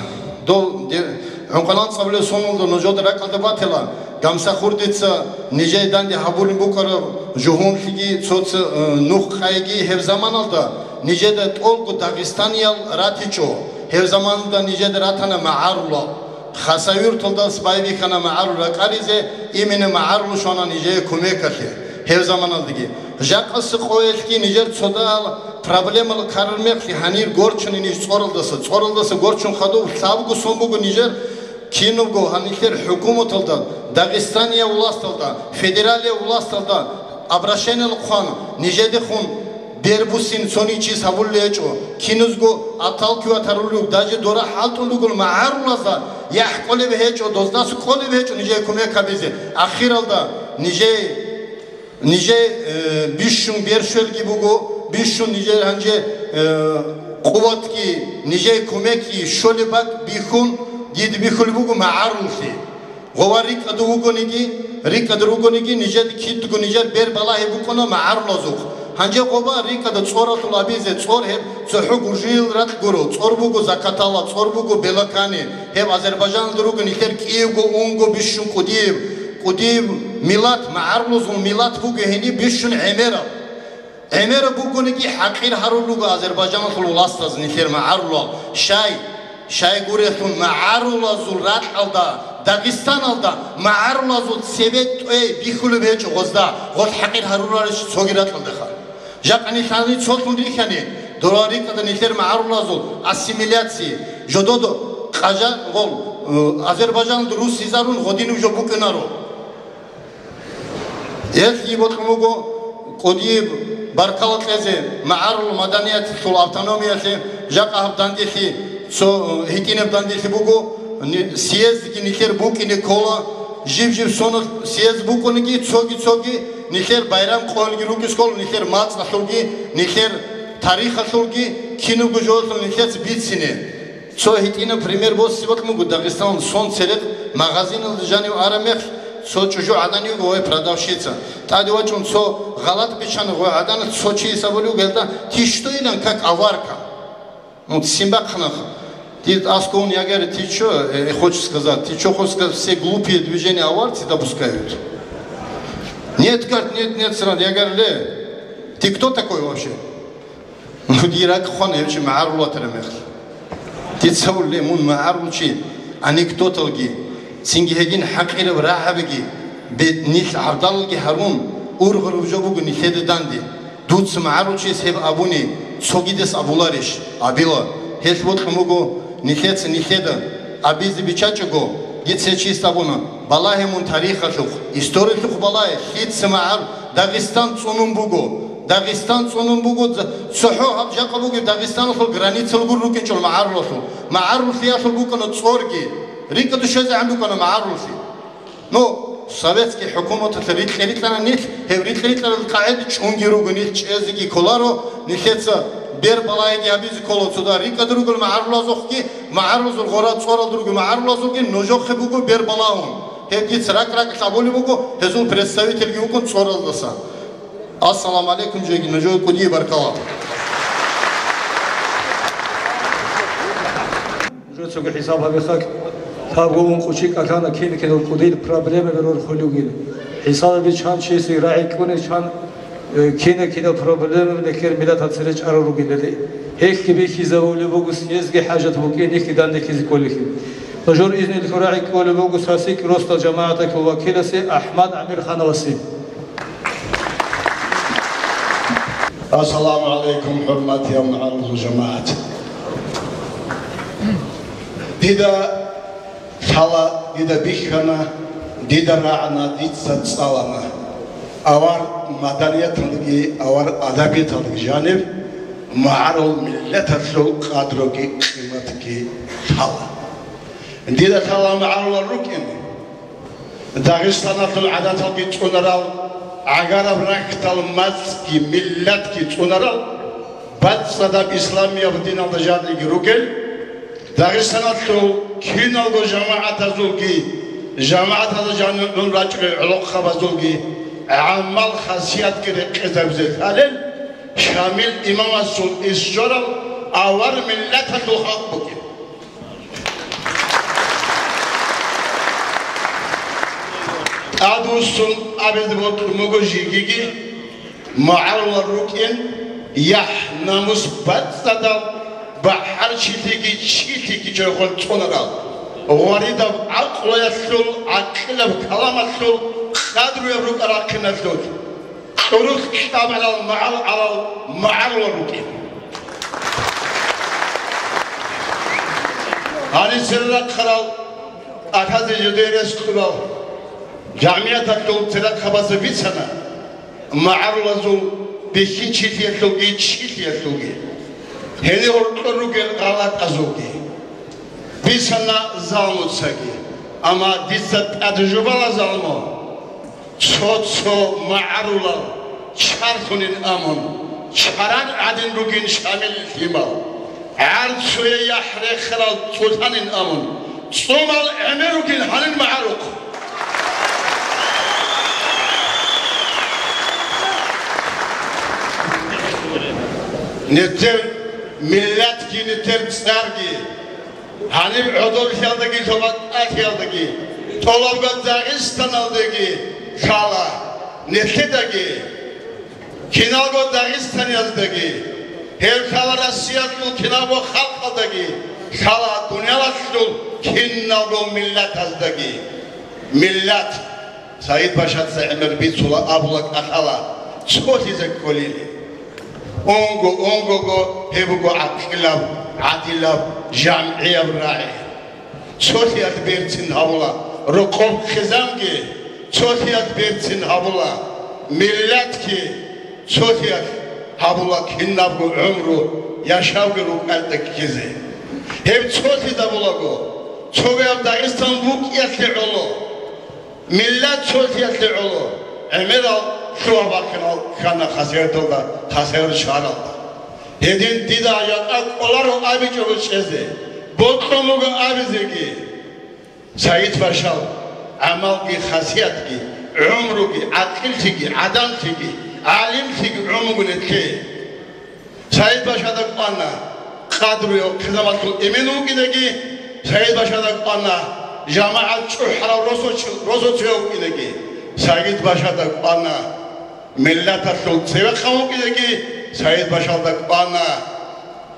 дов де-, гӀункъана анцӀабилеб соналда нужеда ракӀалда батила, Гамсахурдица нижее данде гьабулеб букӀараб жугьунлъиги цоца, э, нух къайги гьеб заманалда нижеда тӀолго дагъистаниял ратичӀо, гьеб заманалда нижеда ратана магӀарулал. Хасавюрталдас байбихьана магӀарул ракӀаризе, именно магӀарул щвана нижее кумекалъе гьеб заманалдаги. Жакъасеб къоялъги нижер цодагьал Проблемал ккарар мехлъи гьанир горчуни ниж цӀоралдаса, цӀоралдаса горчун хадуб лъабго сон буго нижер кинабго гьанилъер хӀукуматалда, Дагъистания власталда, федералия власталда обращениялъухъан нижедехун бербусин цони чис гьабулел гьечӀо, киназго отталкивать гьарулев, даже дора хӀалтӀун ругел магӀарулазда яхӀ кӀолеб гьечӀо, доздас кӀолеб гьечӀо нижее кумек гьабизе. Ахиралда нижее Нижее, э, бищун берщвелги буго, бищун нижее гьанже, э, къуватги, нижее кумекги щолеб бакӀ бихьун, дида бихьулеб буго магӀаруллъи. Гъова рикӀкӀад вугониги, рикӀкӀад ругониги, нижеда кидго нижер бер балагьи букӀуна магӀарулазухъ. Гьанже гъова рикӀкӀада цӀоралъул абизе, цӀор гьеб цохӀо гуржил ракь гуро, цӀор буго Закатала, цӀор буго Белокани, гьеб Азербайжаналда руго нилъер кӀиявго, унго бищун кӀудияб. КӀудияб миллат, магӀарулазул миллат буго гьениб бищун гӀемераб. ГӀемераб бугониги, хӀакъир гьарулел руго Азербайжаналъул властаз нилъер магӀарулал. Щай, щай гурелъул магӀарулазул ракьалда, Дагъистаналда магӀарулазул цебе тӀвей бихьулеб гьечӀо гъозда, гъолъ хӀакъир гьарурарищ цоги ракьалдаха. Жакъа нилъ гьанив цолъун рихьани, дора рикӀкӀада нилъер магӀарулазул ассимиляция, жододо къажа гъол, э, Азербайжаналда рус гьезарун гъодинаб жо букӀунаро. Гьелъги бокьун буго кӀудияб баркала кьезе магӀарул маданияталъул автономиялъе. Жакъа гьаб данделъи цо, э, гьитӀинаб данделъи буго, ни-, съездги нилъер букӀине ккола, жиб-жиб соналъ съезд букӀунеги, цоги-цоги нилъер байрам къоялги рукӀине ккола, нилъер мацӀалъулги, нилъер тарихалъулги, кинабго жоялъул нилъеца бицине. Цо гьитӀинаб пример босе бокьун буго, Дагъистаналда сон церекъ магазиналда жанив араб мехалъ, цо чӀужугӀадан йиго гъой продавщица. ТӀаде вачӀун цо гъалатӀ биччана гъой гӀаданалъ, цо чияс абулеб буго гьелда: «Ты что, Иван, как аварка?» Ну, ццин бахъана. Дир аскӀове: «Ягар, ты чё, э, хочешь сказать? Ты чё хочешь сказать? Все глупые движения аварцы допускают?» «Нет, говорит, нет, нет, сран». Я говорю: «Ле, ты кто такой вообще?» Ну, дир ракӀ хвана гьев чи магӀарулатараб мехалъ. Дица абула: «Ле, мун магӀарулчи, анекдоталги, цинги гьедин хӀакъираб рагӀабиги, бе-, нилъ гӀабдалалги гьарун, ургъараб жо буго нилъеда данде. Дуца магӀарулчияс гьеб абуни, цогидас абуларищ?» Абила. Гьелъ бокьун буго нилъеца нилъеда абизе биччачӀого, дица гьев чиясда абуна: «Балагье мун тарихалъухъ, историялъухъ балагье, лъица магӀар-, Дагъистан цӀунун буго. Дагъистан цӀунун буго, за-, цохӀо гьаб жакъа бугеб Дагъистаналъул границал гур рукӀинчӀо магӀарулалъул. МагӀаруллъиялъул букӀана цӀорги, рикӀкӀад щвезегӀан букӀана магӀаруллъи». Ну, советский хӀукуматалъ рикьи-рикьана нилъ, гьеб рикьи-рикьарал къагӀида чӀунги руго, нилъ чӀезеги кколаро, нилъеца бер балагьиги гьабизе ккола цода. РикӀкӀад ругел магӀарулазухъги, магӀарулазул гъора цӀоралда ругел магӀарулазулги нужехъе буго бер балагьун. Гьеб дица ракӀ-ракӀалъ абулеб буго, гьезул представительги вукӀун цӀоралдаса. Ассаламу гӀалайкум, жеги, нужее кӀудияб баркала. Нужецаго хӀисаб гьабихъа, лъабго ункъо чи кӀалъана, кин-кинал кӀудиял проблемаби рорхулел ругел. ХӀисаб гьабе, чан чиясе рагӀи кьуна, чан, э, кин-кинал проблемаби нилъер миллаталъ цере чӀарал ругелали. Гьелъги бихьизабулеб буго, съездги хӀажат букӀин, нилъги данделъизе кколелъул. Нужер изнилъго рагӀи кьолеб буго СасикӀ росдал жамагӀаталъул вакиласе АхӀмад ГӀамирхановасе. Ассаламу гӀалайкум, хӀурматиял магӀарулазул жамагӀат! Дида лъала, дида бихьана, дида рагӀана, дица цӀалана. Авар маданияталги, авар адабияталги жанир магӀарул миллаталъул къадруги къиматги лъала. Дида лъала магӀарулал рукӀин, Дагъистаналъул гӀадаталги цӀунарал, гӀагараб рахьдал мацӀги миллатги цӀунарал, бацӀцӀадаб исламияб диналда жаниги ругел, Дагъистаналъул киналго жамагӀатазулги, жамагӀатазда жаниб гӀун рачӀунел гӀолохъабазулги гӀамал-хасиятги рекъезабизе лъалел, Шамил имамасул ис щварал авар миллаталъул халкъ бугеб. ТӀадвуссун абизе бокьун буго жигиги магӀарулал рукӀин, яхӀ-намус бацӀцӀадал, бахӀарчилъиги чилъиги чорхол цӀунарал, гъваридаб гӀакълуялъул, гӀакъилаб каламалъул, къадруяб рукӀа-рахъиналъул. ТӀурулъ кьабгӀалал магӀал гӀалал магӀарулал рукӀин. Гьаниб церерахъарал тӀахьазе жидее рес кьурал жамгӀияталъул церахъабазда бицана магӀарулазул бихьинчилъиялъулги чилъиялъулги, гьенир гьоркьор ругел гъалатӀазулги. Бицана залмуцаги, амма дица тӀаде жубала залму. Цо-цо магӀарулал чарлъунин амун, чаран гӀадин ругин Шамил лъимал. ГӀарцуе яхӀ рехарал цӀулъанин амун, цӀумал гӀемер ругин гьанин магӀарухъ. Нетер миллатги, нетер цӀарги. Гьаниб гӀодорлъиялдаги лъобакӀалъиялдаги, тӀолабго Дагъистаналдаги лъала, нилъедаги, киналго дагъистанияздаги, гьеб лъала Россиялъул киналго халкъалдаги, лъала дуниялалъул киналго миллатаздаги. Миллат, Саид-пашаца гӀемер бицула абула кӀалъала цолъизе кколилин. Унго-унгого гьеб буго гӀакъилаб, гӀадилаб, жамгӀияб рагӀи. Цолъиялъ берцин гьабула рокъоб хъизамги, цолъиялъ берцин гьабула миллатги, цолъиялъ гьабула кинабго гӀумру яшавги рукӀалда ккезе. Гьеб цолъизабулаго, цогояб Дагъистан букӀиялъе гӀоло. Миллат цолъиялъе гӀоло, гӀемерал лъугьа-бахъинал ккана хасияталда, хасият шагьаралда. Гьедин дида жакъа кӀоларо абичӀого чӀезе, бокьун буго абизеги. Саид-пашал гӀамалги хасиятги, гӀумруги, гӀакъиллъиги, гӀадамлъиги, гӀалимлъиги гӀумругун гьедлъе. Саид-пашада кӀвана къадруяв хъизамалъул эмен вукӀинеги, Саид-пашада кӀвана жамагӀат чӀухӀарав росочи-, росоцияв вукӀинеги, Саид-пашада кӀвана миллаталъул цевехъан вукӀинеги, Саид-пашалда кӀвана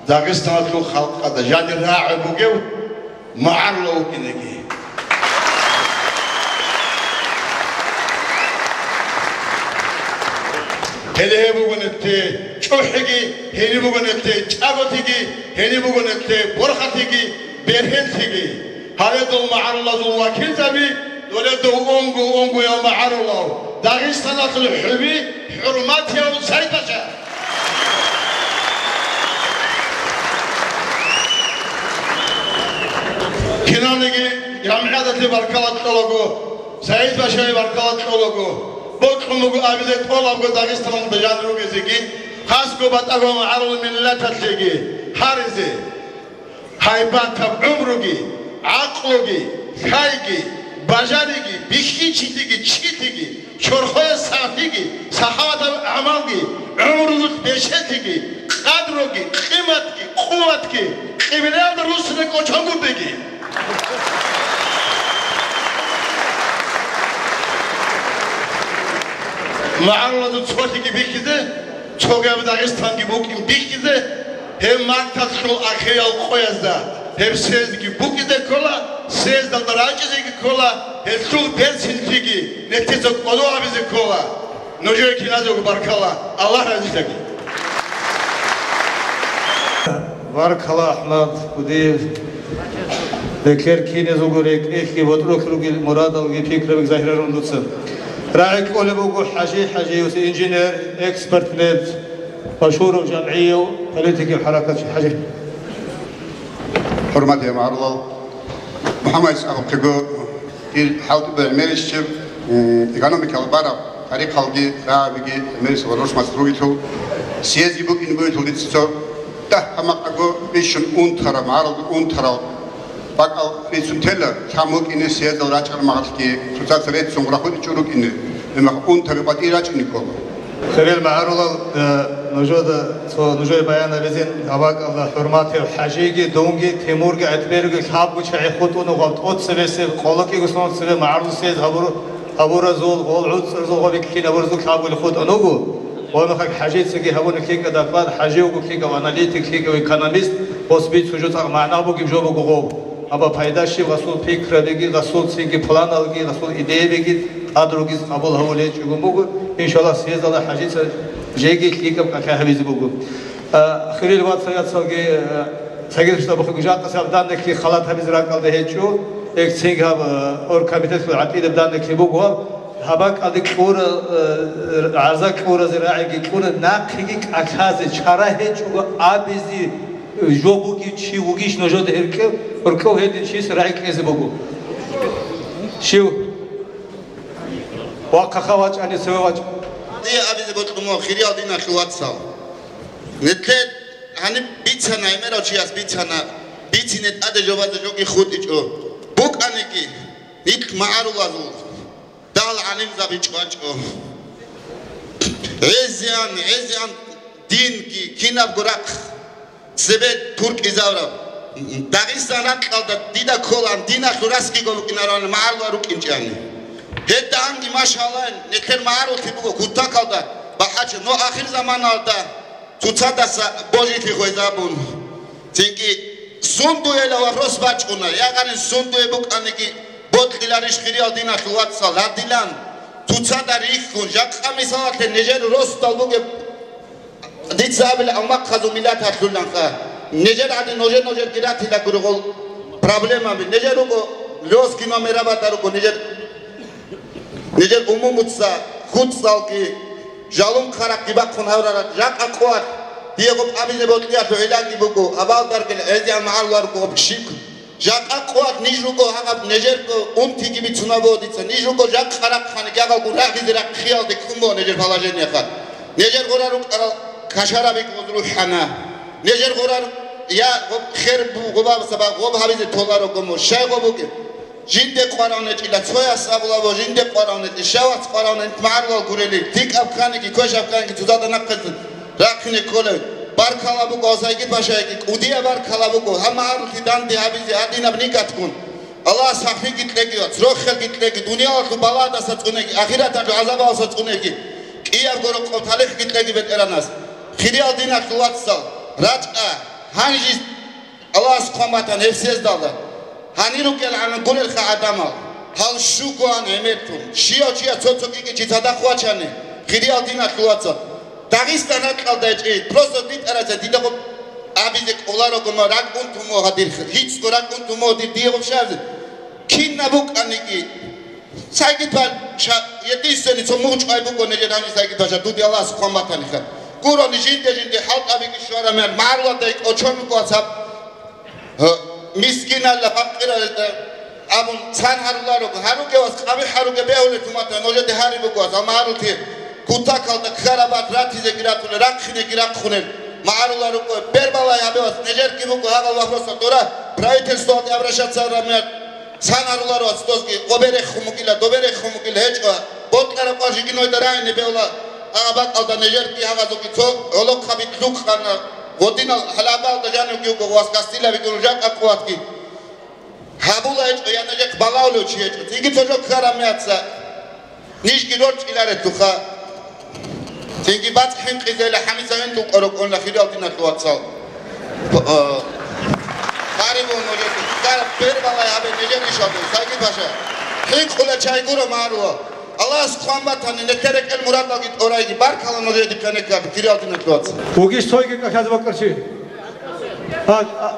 Дагъистаналъул халкъалда жанир рагӀи бугев магӀарулав вукӀинеги. Гьеле гьеб буго нилъее чӀухӀиги, гьениб буго нилъее чӀаголъиги, гьениб буго нилъее борхалъиги, бергьенлъиги. Гьале дол магӀарулазул вакилзаби, доле дов унго-унгояв магӀарулав, Дагъистаналъул хӀуби, хӀурматияв Саид-паша. Киналниги жамгӀияталъе баркала кьолаго, Саид-пашае баркала кьолаго, бокьун буго абизе тӀолабго Дагъистаналда жанир ругезеги, хасго батӀаго магӀарул миллаталъеги гьаризе. Гьайбатаб гӀумруги, гӀакълуги, лъайги, бажариги, бихьинчилъиги, чилъиги, чорхое сахлъиги, сахаватаб гӀамалги, гӀумрулъ бечелъиги, къадруги, къиматги, къуватги, къибилаялда руссине кӀочон гурдеги. МагӀарулазул цолъиги бихьизе, цогияб Дагъистанги букӀин бихьизе, гьеб марталъул ахириял къоязда гьеб съездги букӀизе ккола, съездалда рачӀизеги ккола, гьелъул берцинлъиги нилъеца кӀодо гьабизе ккола. Нужее киназего баркала, Аллагь разилъаги. Баркала, АхӀмад Кудиев. Бекер киназего рекӀелъги, ботӀролъ ругел мурадалги, пикрабиги загьирарун дуца. РагӀи кьолеб буго ХӀажи ХӀажиевс, инженер, эксперт нед, машгьурав жамгӀияв, политикияв хӀаракатчи ХӀажи. ХӀурматиял магӀарулал, МухӀаммад абухъего, дир хӀалтӀубе гӀемерисев, м, экономикал бараб тарихалги, рагӀабиги гӀемерисев ва росмас ругелъул, съездги букӀин бугелъул дица цо дагь-гьамакъаго бищун унтарал, магӀарулги унтарал бакӀал рицун тела, лъан букӀине съездал рачӀарал мехалъги цоцаца реццун рахутичӀо рукӀине, гьеб мехалъ унтаби къватӀир рачӀине ккола. Хириял магӀарулал, э, нужеда цо нужее баян гьабизин, гьаб бакӀалда хӀурматияв ХӀажиги, дунги, Тимурги, ГӀетӀберги лъабго чагӀи хутӀун гъаб тӀоцебесеб къолокиго соналъ цебе магӀарул съезд гьабур-, гьабуразул, гъол гӀуцӀрузул гъо бихьинабуразул лъабго хутӀун вуго. Ва мехалъ ХӀажицаги гьабуна лъикӀа доклад, ХӀажи вуго лъикӀав аналитик, лъикӀав экономист, гъос бицун жо цӀакъ магӀна бугеб жо буго гъов. Аба пайда щиб, гъасул пикрабиги, гъасул цинги планалги, гъасул идеябиги тӀад ругез къабул гьавулечӀого буго. Иншаллагь, съездалда хӀажица жеги лъикӀаб кӀалъай гьабизе буго. А, хирил вацал-яцалги, а, цогидаб бахъиго жакъасеб данделъи халат гьабизе ракӀалда гьечӀо, гьеб цинги гьаб, а, оргкомитеталъул гӀатӀидаб данделъи буго гьаб. Гьаб бакӀалде кьура, э, гӀарза кьуразе рагӀиги кьуна, нахъеги кӀалъазе чара гьечӀого абизе жо бугев чи вугищ нужеда гьоркьов, гьоркьов гьедин чиясе рагӀи кьезе буго. Щив? Вахъаха вачӀани цеве вачӀ. Дие абизе бокьун, хириял диналъул вацал. Нилъер гьаниб бицана, гӀемерав чияс бицана, бицине тӀаде жо базе жоги хутӀичӀо. БукӀаниги, нилъ магӀарулазул. Дагьал гӀалимзаби чӀвачӀо. ГӀезегӀан, гӀезегӀан динги кинабго рахъ цебе туркӀизавраб. Дагъистан ракьалда дида кколаан диналъул расги гобукӀинароан магӀарулал рукӀинчӀани. Гьедда гьанги, машаллагь, нилъер магӀаруллъи буго кутакалда бахӀача, но ахирзаманалда цоцадаса божилъи хвезабун. Цинги сундуела ва рос бачӀуна, ягъарин сундуе букӀаниги, бокьиларищ хириял диналъул вацал, гьадилан цоцада рихьун, жакъа мисалалъе нижер росдал бугеб, дица абила, авмахъазул миллат гьалъулланха. Нижер гӀадин нужер-нужерги ратила гургъул проблемаби. Нижер руго лёски номерабада руго, нижер Нижер умумуца хутӀзалги, жалун хъарахъги бахъун гьаврарал жакъа къуват, дие гъоб абизе бокьиялъул гӀиллаги буго, гьабалдаргил гӀезегӀан магӀаруларго гъоб щиб. Жакъа къуват ниж руго гьагъаб нижерго унтиги бицунабо дица, ниж руго жакъа рахъани гьагъалгун рагъизе рахъиялде ккун буго нижер положениеха. Нижер гъурал рукӀарал кашараби гъоз рухӀана. Нижер гъурал я гъоб хер бу-, гъобаб сабаб гъоб гьабизе толарого мур. Щай гъоб бугеб? Жинде къварав нечӀила, цояс абулабо, жинде къварав нечӀи, щавас къварав нечӀи, магӀарулал гурели, дикӀаб кканиги, квешаб кканиги, цоцазда нахъе рахъине кколев. Баркала буго, Сайгид Пашайги, кӀудияб баркала буго, гьаб магӀаруллъи данде гьабизе гьадинаб нигатгун. Аллагьас гьаб лъиги кьеги, вац, рохелги кьеги, дуниялалъул балагьадаса цӀунеги, ахираталъул гӀазабаласа цӀунеги, кӀиябго рокъоб талихӀги кьеги БетӀергьанас. Хириял диналъул вацал, рачӀа, гьанжи Аллагьас хъван батан гьеб съездалда. Гьанир рукӀелгӀан гурелха гӀадамал. Гьал щугоан гӀемертун. Щияв чияс цо-цо кӀикӀичи цадахъ вачани, хириял диналъул вацал. Дагъистан ракьалда гьечӀи, просто дитӀараца дида гъоб абизе кӀоларого ма ракӀ унтун мугьа дир, гьицӀго ракӀ унтун мугьа дир дие гъоб щазе. Кинаб букӀаниги, Сайгид Паша, единственный цо мугъчӀвай буго нижер гьанив Сайгид Паша, дуде Аллагьас хъван батаниха. Гурони жинде-жинде хӀалтӀабиги щвараб мер, магӀарулада кӀочон руго асаб. Гьа, мискиналда, факъиралда абун цан гьаруларого, гьаруге вас къабихӀ гьаруге бегьулел тумата, нужеде гьари буго ас, амма гьарулти кутакалда ккарабат ратизеги ратулел, рахъинеги рахъунел, магӀаруларого, бербалай гьабе вас, нижерги буго гьагъал вопросал дора, правительствоялде обращаться гьараб мер. Цан гьаруларо ацӀцӀозги, къобе рехун мукӀила, добе рехун мукӀила гьечӀо, бокьараб къвар жиги нойда рагӀине бегьула, гьагъа бакӀалда нижерги гьагъазулги цо гӀолохъаби лъукъана, гъодинал гьалабалда жанивги вуго, вас гьастилаби гуро жакъа къуватги. Гьабула гьечӀо, я нижехъ балагьулев чи гьечӀо, цинги цо жо ккараб меца. Нижги рорчӀиларетуха. Цинги бацӀ хӀинкъизейила гьанисавин тӀукӀарукӀунна хириял диналъул вацал. Гьариб нужеца. Гьараб бербалай гьабе нижер ишалда, Сайгид Паша. ХӀинкъула чай гуро, магӀарулал. Аллагьас хъван батани, нилъер рекӀел мурадалги тӀорайги. Баркала нужее дихъа нилъер хириял диналъул вацал. Вугищ цойги кӀалъазе бакӀарчи? А, а,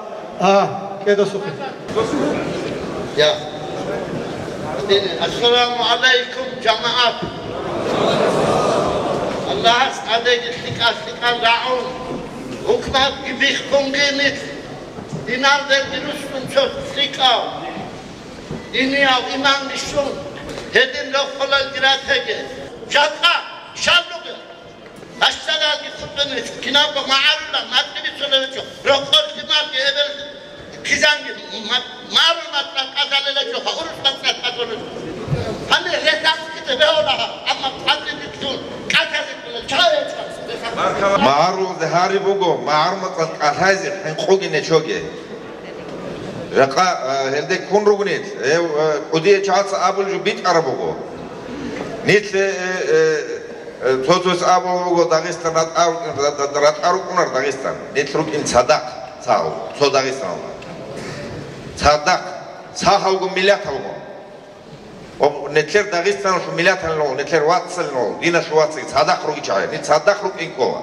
а, кӀеда сухъе. Я. Ассаламу гӀалайкум, жамагӀат. Аллагьас тӀадеги лъикӀал-лъикӀал рагӀун, гьукуматги биххунги нилъ, диналдеги русун цо лъикӀав, динияв иман бищун, гьедин рохалалги ратеги. Жакъа, шаллуги. Гьащадалги хутӀун гьечӀо, кинабго магӀарулал макьиби цолевичӀо, рокъор лъималги эбел хъизанги ма-, магӀарул мацӀал кӀалъалелачӀо, ха урус мацӀал кӀалъалелачӀо. Гьанир гьесаб киде бегьула, амма хъанзидилъун кӀалъалел чагӀи гьечӀо. МагӀарулазде гьари буго, магӀарул мацӀал кӀалъайзе хӀинкъуги нечоге. Жакъа, а, гьелде ккун ругони, гьев, а, кӀудияв чагӀаца абулеб жо битӀараб буго. Нилъе, э, э, Э, цо-цос абулеб буго, Дагъистан ратӀа-, ратӀа-, ратӀа рукӀунар Дагъистан. Нилъ рукӀин цадахъ, цо, цо Дагъистаналда. Цадахъ, сахавго миллаталго. Ва нилъер Дагъистаналъул миллаталъул, нилъер вацалъул, диналъул вацги цадахъ ругичӀая. Нилъ цадахъ рукӀин ккола.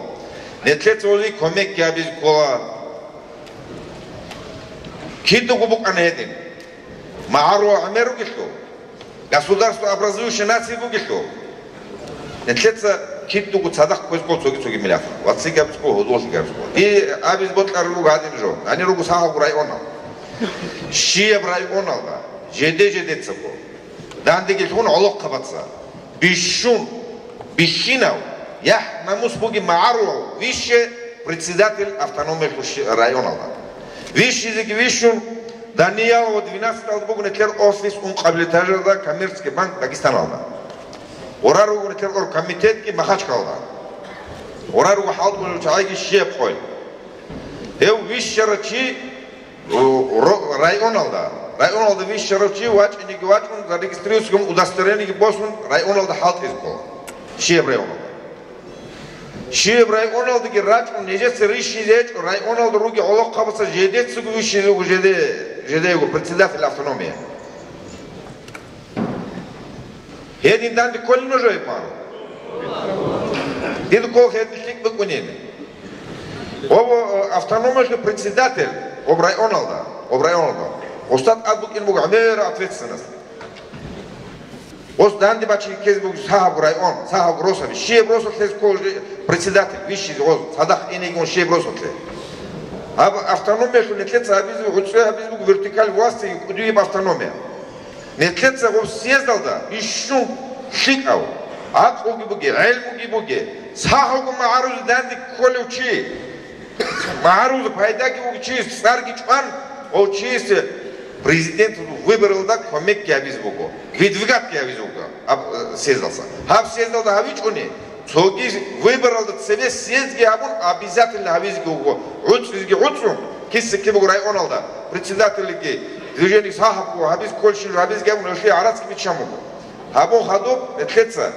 Нилъеца гьезие кумекги гьабизе ккола. Кидаго букӀана гьедин. МагӀарул гӀемер ругелъул, государство образующая нация бугелъул, нилъеца кидаго цадахъ кквезго цоги-цоги миллаталъ, вацлъи гьабизго, гьудуллъи гьабизго. И абиз бокьарал руго гьадин жо, гьанир руго сахавго районал. Щияб районалда, жеде-жедецаго, дандеги лъун гӀолохъабаца, бищун, бихьинав, яхӀ-намус бугеб магӀарулав вище председатель автономиялъул щи-, районалда. Вищизеги вищун, Даниялова двенадцаталда буго нилъер офис ункъабилетажалда Коммерческий банк Дагестаналда. Гъорар руго нилъер оргкомитетги Махачкалда. Гъорар руго хӀалтӀулел чагӀиги щиб къой. Гьев вищарав чи, о, ро-, районалда. Районалда вищарав чи вачӀинеги вачӀун, зарегистрированный удостоверениеги босун, районалда хӀалтӀизе ккола. Щиб районалда. Щиб районалдаги рачӀун, нижеца рищизе гьечӀо, районалда ругел гӀолохъабаца жедецаго вищизе вуго жеде-, жеде йиго председатель автономии. Гьедин данде кколин нуж гьеб мару? Дида ккола гьедин лъикӀ букӀунин. Ва, ва, автономиялъул председатель, ва районалда, ва районалда. Устад ад букӀин буго гӀемер ответственность. Гъос данде бачине ккезе буго сахаб район, сахаб росаби. Щиб росулъ гьез ккола председатель, вищизе гъоз, цадахъ инегун щиб росулъе. Гьаб автономиялъул нилъеца гьабизе, гӀуцӀи гьабизе буго вертикаль власти, кӀудияб автономия. Нилъеца гъоб съездалда бищун лъикӀав, гӀакълуги бугеб, гӀелмуги бугеб, сахавго магӀарузе данде кколев чи, магӀарулазда пайдаги бугев чиясе цӀарги чӀван, гъов чиясе президент выборалда кумекги гьабизе буго, выдвигатги гьабизе буго гьаб, э, съездалъа. Гьаб съездалда гьавичӀони, цоги выборалда цебе съездги гьабун, обязательно гьавизеги вуго, гӀуцӀизеги гӀуцӀун, киса-кибего районалда председательги, движение сахабго гьабизе кколщинаб гьабизеги гьабун, гьелъие гӀарацги биччан буго. Гьабун хадуб, нилъеца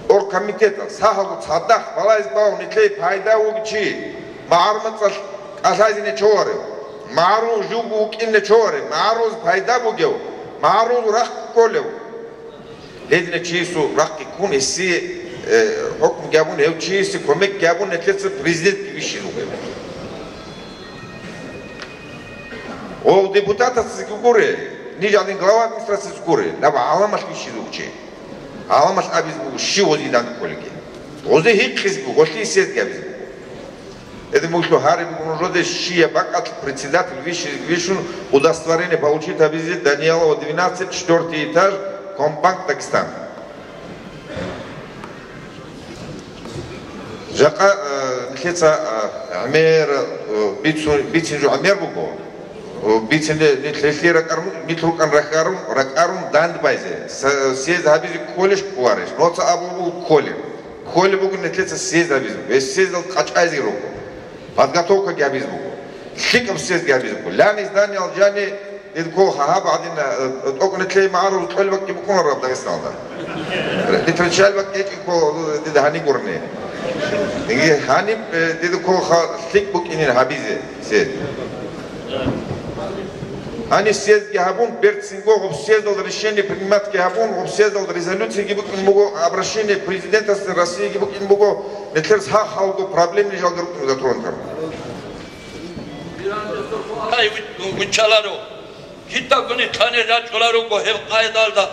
оргкомитеталъ сахабго цадахъ балагьизе бегьун, нилъее пайда вугев чи, магӀарул мацӀалъ кӀалъайзе нечоларев, магӀарулав живго вукӀин нечоларев, магӀарулазе пайда бугев, магӀарулав рахъ кколев. Гьединав чиясул рахъги ккун, гьесие, э, хӀукмуги гьабун, гьев чиясе кумекги гьабун, нилъеца президентги вищизе вугев. Гъов депутатацаги гуре, ниж гьадин глава администрацияца гуре, наб гӀаламалъ вищизе вуго чи. ГӀаламалъ абизе буго, щив гъозие данде кколеги. Гъозе гьикъизе буго, гъолъие съездги абизе буго. Гьедин буго гьариб буго нужеде щияб бакӀалъ председатель вищизе вищун, удостоверение получить гьабизе Даниялова двенадцать, четвёртый этаж, Комбанк Дагестан. Жакъа, э, нилъеца, э, гӀемер, э, бицун, бицин жо гӀемер буго. Э, бицин де-, нилъ, нилъ ракӀарун, нилъ рукӀан ракӀарун, ракӀарун дандбайзе. С-, съезд гьабизе кколищ кколарищ? Ноца абулеб буго кколеб. Кколеб буго нилъеца съезд гьабизе. Гьес съездал къачӀайзе руго. Подготовкаги гьабизе буго. ЛъикӀаб съездги гьабизе буго. Лъани зданиялъ жани, дида ккола гьаб гьадин, э, тӀокӀ нилъее магӀарул кьолеб бакӀги букӀунараб Дагъистаналда. Нилъ риччалеб бакӀги гьечӀеб ккола, дида гьаниб гурони. Дида гьаниб, э, дида ккола лъикӀ букӀинин гьабизе съезд. Гьаниб съездги гьабун, берцинго гъоб съездалда решение приниматги гьабун, гъоб съездалда резолюцияги букӀин буго, обращение президентасде Россияги букӀин буго, нилъер сахалго проблемный жалги рукӀин затронтар. Ай, ви-, виччаларо. Китабгуни тани рачӀула руго гьеб къайдалда.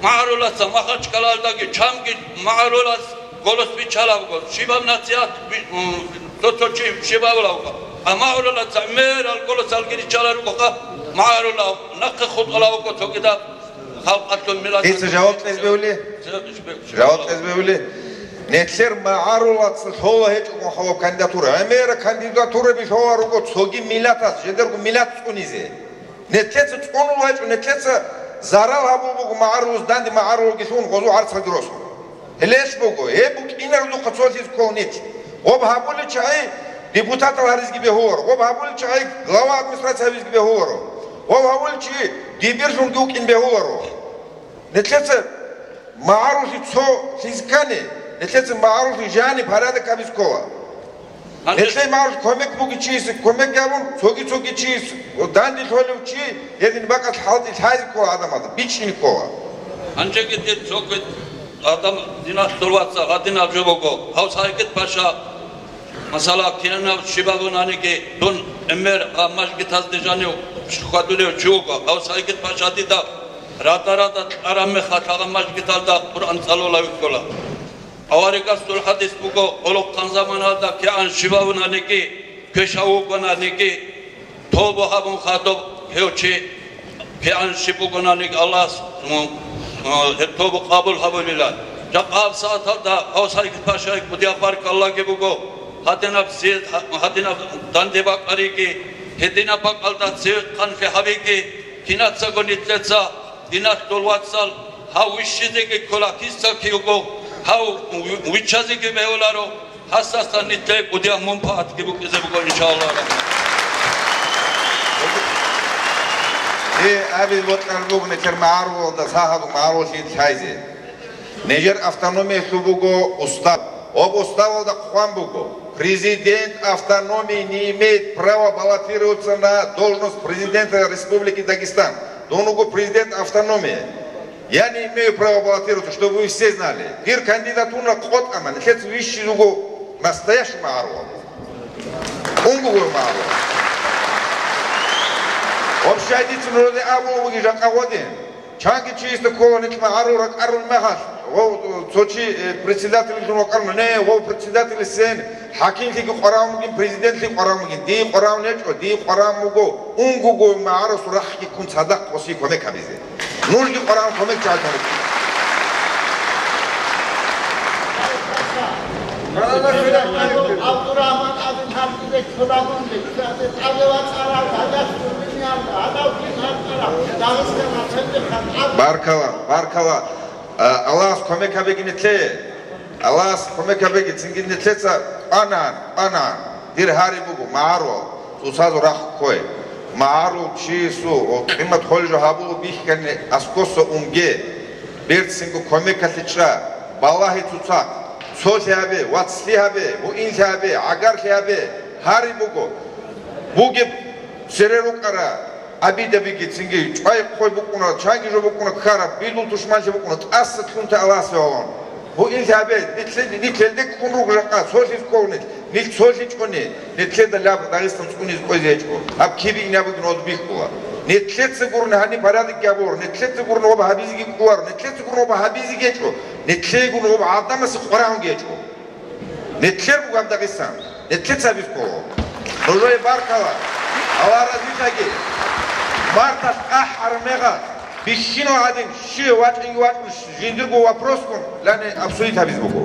МагӀаруласа Махачкалалдаги чамги магӀарулас голос биччалабго. Щибаб нацият би-, м, цо-цо чи щибабулавго. А магӀаруласа мерал голосалги риччала руго ха магӀарулав. Нахъе хутӀулавго цогидаб халкъалъул миллаталъул. Дица жаваб кьезе бегьули? Жаваб кьезе бегьули? Нилъер магӀарулаца лъола гьечӀого хала кандидатура. ГӀемера кандидатураби лъола руго цоги миллатас, жидерго миллат цӀунизе. Нилъеца цӀунул гьечӀо, нилъеца зарал гьабул буго магӀарулас данде магӀарулги лъун гъозу гӀарцаги росун. Гьелъ буго, гьеб букӀинарулухъа цолъизе ккол нилъ. Гъоб гьабулел чагӀи депутатал гьаризги бегьуларо, гъоб гьабулел чагӀи глава администрации гьабизги бегьуларо, гъоб гьабулел чи дибирлъунги вукӀин бегьуларо. Нилъеца магӀарулъи цо лъизе ккани, нилъеца магӀарулъи жани порядок гьабизе ккола. Гьанже Гьелъие магӀарулъ кумек бугев чиясе кумек гьабун, цоги-цоги чияс данде лъолев чи гьедин бакӀалъ хӀалтӀи лъазе ккола гӀадамазда, бичӀчӀизе ккола. Гьанжеги дир цоги адам, диналъул вацал, гьадинаб жо буго. Гьав Сагьид-паша, масала, кинаб щибабунаниги, дун гӀемер гьаб мажгитазде жанив хьвадулев чи вуго. Гьав Сагьид-паша дида рада-рада кьараб мехалъ гьаб мажгиталда Къуръан цӀалулев вукӀуна. Аварагасул хӀадис буго, гъолохъан заманалда кигӀан щибабунаниги, квешав вугонаниги, тоба гьабун хадуб гьев чи, кигӀан щиб бугонаниги Аллагьас, м, м, гьеб тоба къабул гьабулилан. Жакъа гьаб сагӀаталда гьав Сагьид-пашае кӀудияб баркаллаги буго, гьадинаб цеве, гьадинаб данде бакӀариги, гьединаб бакӀалда цевехъанлъи гьабиги, кинацаго нилъеца, диналъул вацал, гьав вищизеги ккола, киса кивго, гьав ви-, виччазеги бегьуларо, гьасдасан нилъее кӀудияб мунпагӀатги букӀизе буго, иншаллагь. Э, абил бокьараб буго нилъер магӀарулалда сахаб магӀаруллъи лъайзе. Нижер автономиялъул буго устав. Гьоб уставалда хъван буго: «Президент автономии не имеет права баллотироваться на должность президента Республики Дагестан». Дун вуго президент автономии. Я не имею права баллотироваться, чтобы вы все знали. Дир кандидатура къотӀана, нилъеца вищизе вуго настоящий магӀарулав. Унго гуро магӀарулав. Вообще, дица нужеда абулеб буго жакъа гъодин. Чанги чиясда ккола нилъ магӀарул ракӀарул мехалъ, гъов цо чи, э, председателлъун вакӀарун, не, гъов председатель сен, хӀакимлъиги къварагӀун бугин, президентлъи къварагӀун бугин, дие къварагӀун гьечӀо, дие къварагӀун буго, унго гуро магӀарасул рахъги ккун цадахъ гъосие кумек гьабизе. Нужги къварагӀун кумек чӀалъун. Баркала, баркала. А, Аллагьас кумек гьабеги нилъее. Аллагьас кумек гьабеги, цинги нилъеца кӀванагӀан, кӀванагӀан. Дир гьари буго, магӀарул, цоцазул рахъ ккве. МагӀарул чиясул къимат холел жо гьабулеб бихьани аскӀоса унге. Берцинго кумекалъе чӀа. Балагье цоцахъ. Цолъи гьабе, вацлъи гьабе, гьуинлъи гьабе, гӀагарлъи гьабе. Гьари буго. Бугеб цере рукӀара. Абидабиги цинги чӀвай-хъвай букӀуна, чанги жо букӀуна ккараб, бидул тушманлъи букӀуна, тӀаса лъунта Аллагьасе валун. Гьуинлъи гьабе, нилъ-, нилъелде ккун руго жакъа, цолъи кколни, нилъ цолъичӀони, нилъеда лъаб Дагъистан цӀунизе къвезе гьечӀо. Гьаб кибе инабугин гьоз бихьула. Нилъеца гурони гьаниб порядок гьабур, нилъеца гурони гьоб гьабизеги кӀолар, нилъеца гурони гьоб гьабизеги гьечӀо, нилъее гурони гьоб гӀадамасе къварагӀунги гьечӀо. Нилъер бугеб Дагъистан, нилъеца бихьула. Нужее баркала, Аллагь разилъаги. Марталъ ахӀараб мегъалъ бихьинал гӀадин, щиве вачӀинги вачӀун жиндирго вопросгун лъани обсудить гьабизе буго.